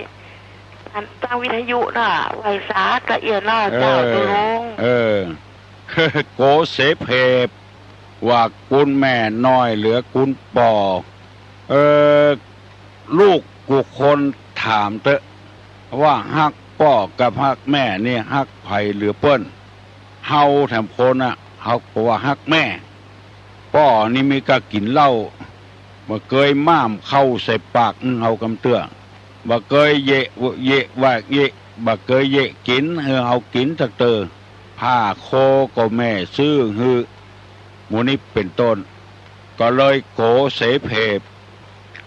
อันตั้งวิทยุน่ะ ไหว้สาละเอียดเนาะ เจ้า เออ ตุ๊ลุง เออ โก๋เสเพ ว่ากุณแม่น้อยเหลือกุณป้อ เออ ลูกกู้คนถามเต๊อะ ว่าฮักป้อกับฮักแม่นี่ฮักใผเหลือเปิ้น เฮาแถมคนน่ะ เฮาก็ว่าฮักแม่ ป้อนี่มีก้ากิ๋นเหล้า บ่เกยม่ามเข้าใส่ปากเฮากำเตื้อ บ่เกยเยะ เยะว่าเยะ บ่เกยเยะกิ๋นหื้อเฮากิ๋นสักเตื้อ ผ้าโคก็แม่ซื้อหื้อ หมู่นี้เป๋นต้น ก็เลยโก๋เสเพ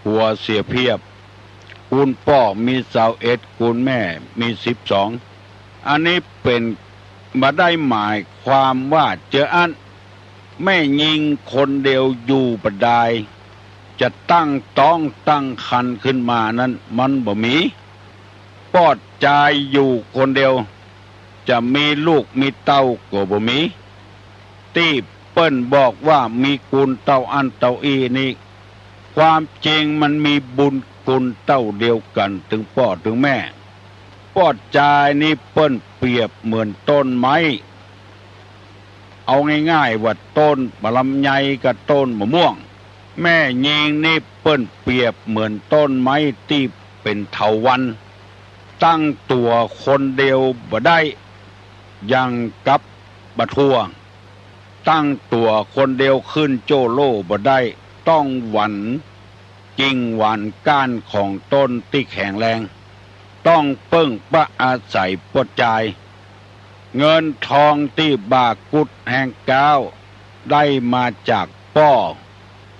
หัวเสียเพียบ กุณป้อมีซาวเอ็ด กุณแม่มีสิบสอง อันนี้เป๋น บ่ได้หมายความว่าเจออั้น แม่ญิงคนเดียวอยู่บ่ได้ จะตั้งต๊องตั้งครรภ์ขึ้นมานั้นมันบ่มี ป้อจายอยู่คนเดียว จะมีลูกมีเต้าก็บ่มี ตี้เปิ้นบอกว่ามีกุณเต้าอั้นเต้าอี้นี่ ความจริงมันมีบุญกุณเต้าเดียวกั๋นตึงป้อตึงแม่ ป้อจายนี่เปิ้นเปรียบเหมือนต้นไม้ เอาง่ายๆ ว่าต้นลำไยกับต้นมะม่วง แม่ญิงนี่เปิ้นเปรียบเหมือนต้นไม้ตี้เป๋นเถาวัลย์ ตั้งตั๋วคนเดียวบ่ได้ อย่างกับบ่าถั่ว ตั้งตั๋วคนเดียวขึ้นโจ้โล่บ่ได้ ต้องหวั่น กิ่งหวั่นก้านของต้นตี้แข็งแรง ต้องเปิ้งปะอาศัยป้อจาย เงินทองตี้บ่ากุดแฮงก้าว ได้มาจากป้อ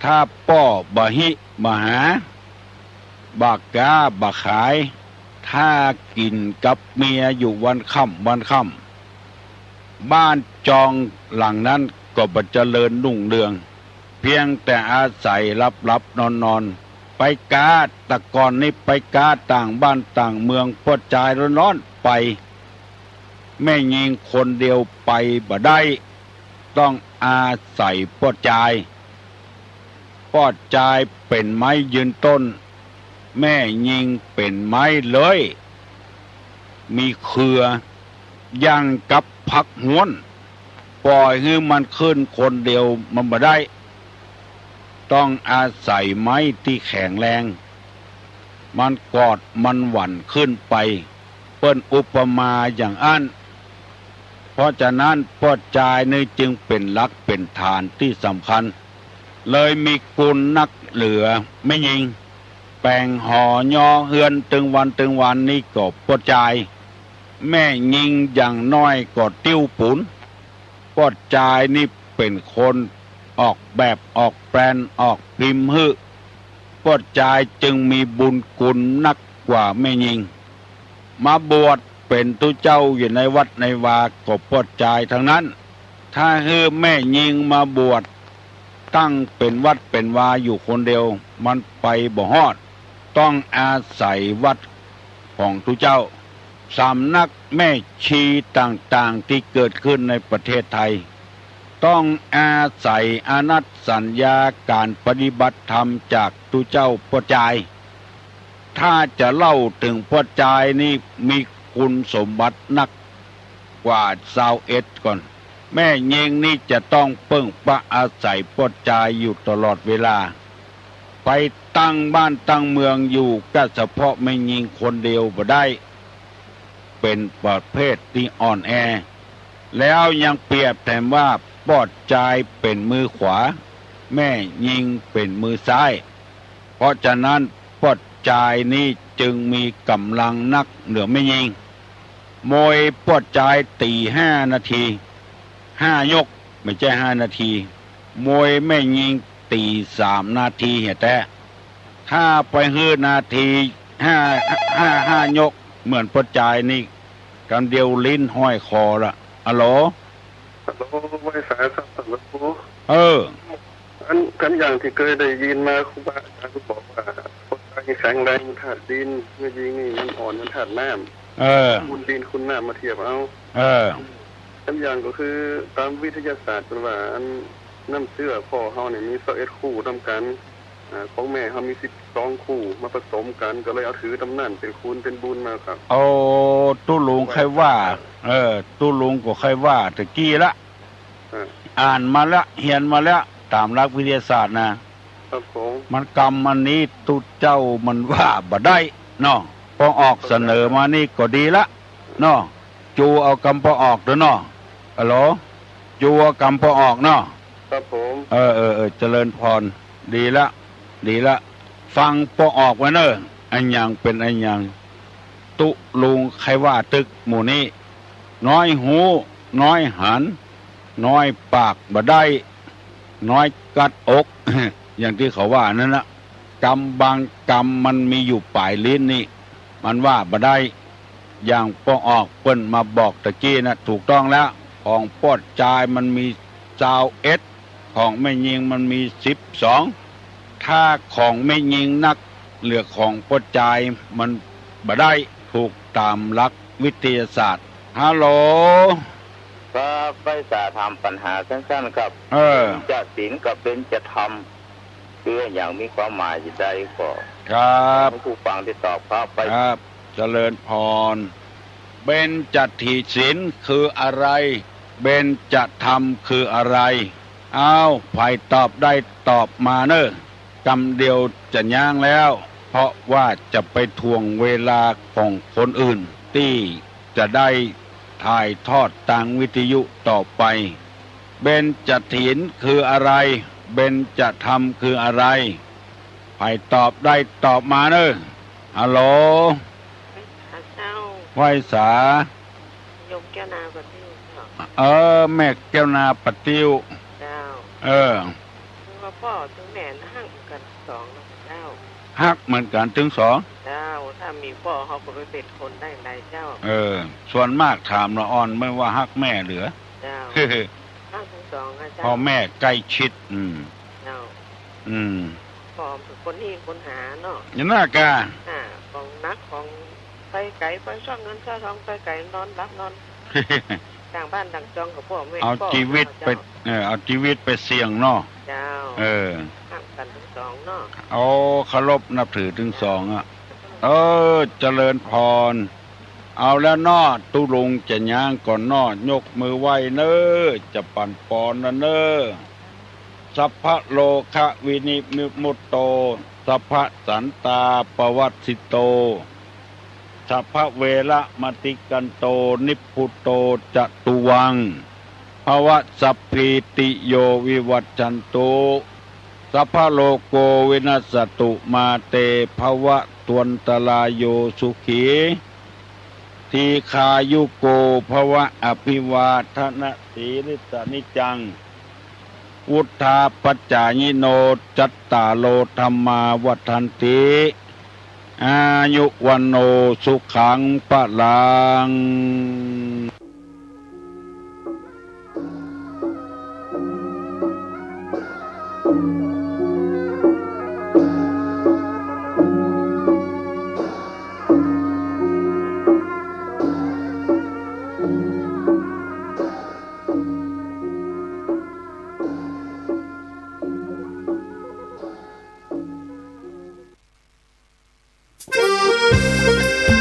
ถ้าป้อบ่าฮิบ่าหา บ่าก๊าบ่าขาย ถ้ากิ๋นกับเมียอยู่วันค่ำวันค่ำ บ้านจองหลังนั้นก็บ่เจริญรุ่งเรือง เพียงแต่อาศัยหลับๆ นอนๆ ไปก๊า แต่ก่อนนี้ไปก๊าต่างบ้านต่างเมือง ป้อจายร้อนๆ ไป แม่ญิงคนเดียวไปบ่ได้ ต้องอาศัยป้อจาย ป้อจายเป๋นไม้ยืนต้น แม่ญิงเป๋นไม้เลื้อย มีเครือ อย่างกับผักฮ้วน ป่อยหื้อมันขึ้นคนเดียวมันบ่ได้ ต้องอาศัยไม้ตี้แข็งแรง มันกอดมันหวั่นขึ้นไป เปิ้นอุปมาอย่างอั้น เพราะฉะนั้นป้อจายนี่จึงเป๋นหลักเป๋นฐานตี้สำคัญ เลยมีกุณนักเหลือแม่ญิง แป๋งหอยอเฮือนตึงวันตึงวันนี่ก็ป้อจาย แม่ญิงอย่างน้อยก็ติ้วปู๋น ป้อจายนี่เป๋นคนออกแบบออกแปลนออกพิมพ์หื้อ ป้อจายจึงมีบุญกุณนักกว่าแม่ญิง มาบวชเป๋นตุ๊เจ้าอยู่ในวัดในวาก็ป้อจายตังนั้น ถ้าหื้อแม่ญิงมาบวชตั้งเป๋นวัดเป๋นวาอยู่คนเดียว มันไปบ่ฮอด ต้องอาศัยวัดของตุ๊เจ้า สำนักแม่ชีต่างๆ ตี้เกิดขึ้นในประเทศไทย ต้องอาศัยอานัตสัญญาก๋านปฏิบัติธรรมจากตุ๊เจ้าป้อจาย ถ้าจะเล่าเถิงป้อจายนี่มีคุณสมบัตินักกว่าซาวเอ็ดก่อน แม่ญิงนี่จะต้องเปิ้งปะอาศัยป้อจายอยู่ตลอดเวลา ไปตั้งบ้านตั้งเมืองอยู่ก้าเฉพาะแม่ญิงคนเดียวบ่ได้ เป๋นประเภทตี้อ่อนแอ แล้วยังเปรียบแถมว่าป้อจายเป๋นมือขวา แม่ญิงเป๋นมือซ้าย เพราะฉะนั้นป้อจายนี้จึงมีก๋ำลังนักเหนือแม่ญิง มวยป้อจายตี๋ห้านาที ห้ายก ไม่ใช่ห้านาที มวยแม่ญิงตี๋สามนาทีเหียแต๊ ถ้าไปหื้อนาทีห้า ห้า ห้ายก เหมือนป้อจายนี่ กำเดียวลิ้นห้อยคอละ อะโหล ฮัลโหล ไหว้สาครับ ฮัลโหล เออ อัน อันอย่างตี้เกยได้ยินมาครูบาอาจารย์บอกว่า คนไทยแข็งแรงธาตุดิน แม่ญิงนี่มันอ่อนเหมือนธาตุน้ำ เออ คุณดินคุณน้ำมาเทียบเอา เออ อันอย่างก็คือตามวิทยาศาสตร์เปิ้นว่า อันน้ำเจื้อพ่อเฮาเนี่ยมีซาวเอ็ดคู่นำกั๋น อ่า ของแม่เฮามีสิบสองคู่ มาผสมกั๋น ก็เลยเอาถือต๋ำนั้นเป๋นคูณเป๋นบุญมาครับ โอ้ ตุ๊ลุงใค่ว่า เออ ตุ๊ลุงก็ใค่ว่าตะกี้ละ อ่า อ่านมาละ เฮียนมาละ ต๋ามหลักวิทยาศาสตร์นะ ครับผม มันกำอันนี้ตุ๊เจ้ามันว่าบ่ได้เนาะ ปอออกเสนอมานี่ก็ดีละเนาะ จูเอากำปอออกเด้อเนาะ ฮัลโหล จูเอากำปอออกเนาะ ครับผม เออ เออ เออ เจริญพร ดีละ ดีละ ฟังปอออกไว้เน่อ อะหยังเป๋นอะหยัง ตุ๊ลุงใค่ว่าตึกหมู่นี้ น้อยฮู้ น้อยหัน น้อยปากบ่ได้ น้อยกัดอก อย่างตี้เขาว่านั้นนะ กำบางกำมันมีอยู่ป๋ายลิ้นนี่ มันว่าบ่ได้ อย่างปอออกเปิ้นมาบอกตะกี้นะ ถูกต้องแล้ว ของป้อจายมันมีซาวเอ็ด ของแม่ญิงมันมีสิบสอง ถ้าของแม่ญิงนัก เหลือของป้อจายมันบ่ได้ ถูกต๋ามหลักวิทยาศาสตร์ ฮัลโหล ครับ ใฝ่จ๋าถามปัญหาสั้นๆ ครับ เออ เบญจศีลกับเบญจธรรม คืออะหยัง มีความหมายจะใดก็ ครับ หื้อผู้ฟังได้ตอบครับ ไป ครับ เจริญพร เบญจศีลคืออะไร เบญจธรรมคืออะไร อ้าว ใผตอบได้ตอบมาเน่อ กำเดียวจะย้างแล้ว เพราะว่าจะไปถ่วงเวลาของคนอื่น ตี้จะได้ถ่ายทอดตางวิทยุต่อไป เบญจศีลคืออะไร เบญจธรรมคืออะไร ใผตอบได้ตอบมาเน่อ ฮัลโหล เจ้า ไหว้สา โยมแก้วนาปะติ้วเจ้า เออ แม่แก้วนาปะติ้ว เจ้า เออ ว่าป้อกับแม่ฮักกั๋นตึงสองนะเจ้า ฮักเหมือนกั๋นตึงสอง เจ้า ถ้ามีป้อเขาก็ไปเป๋นคนได้ไงเจ้า เออ ส่วนมากถามละอ่อนไม่ว่าฮักแม่เหลือ เจ้า ฮักตึงสองนะเจ้า พ่อแม่ใกล้ชิด อืม เจ้า อืม ป้อเป๋นคนฮี้คนหาเนาะ อย่างนั้นกะ อ่า ของหนักของไปไก๋ ไปซ่อนเงินซ่อนทอง ไปไก๋ นอนหลับนอน ต่างบ้านต่างจองกับป้อแม่ เอา ป้อ จีวิตไป เจ้า เออ เอาจีวิตไปเสี่ยงเนาะ เจ้า เออ ฮักกั๋นตึงสองเนาะ เอา เคารพนับถือตึงสองอะ เออ เจริญพร เอาแล้วเนาะ ตุ๊ลุงจะย้างก่อนเนาะ ยกมือไหว้เน่อ จะปั๋นปอนแล้วเน่อ สัพพะโรคะวินิมุตโต สัพพะสันตาปวัสสิโต สัพพะเวระมะติกันโต นิพพุโตจะตุวัง ภวะสัพพีติโยวิวัชชันตุ สัพพะโรโกวินัสสตุ มาเตภวะตวันตะราโย สุขี ทีฆายุโกภวะ อภิวาทะนะสีลิสสะนิจจัง วุฑฒาปะจายิโน จัตตาโรธัมมาวัฑฒันติ อายุวัณโณสุขังพะลัง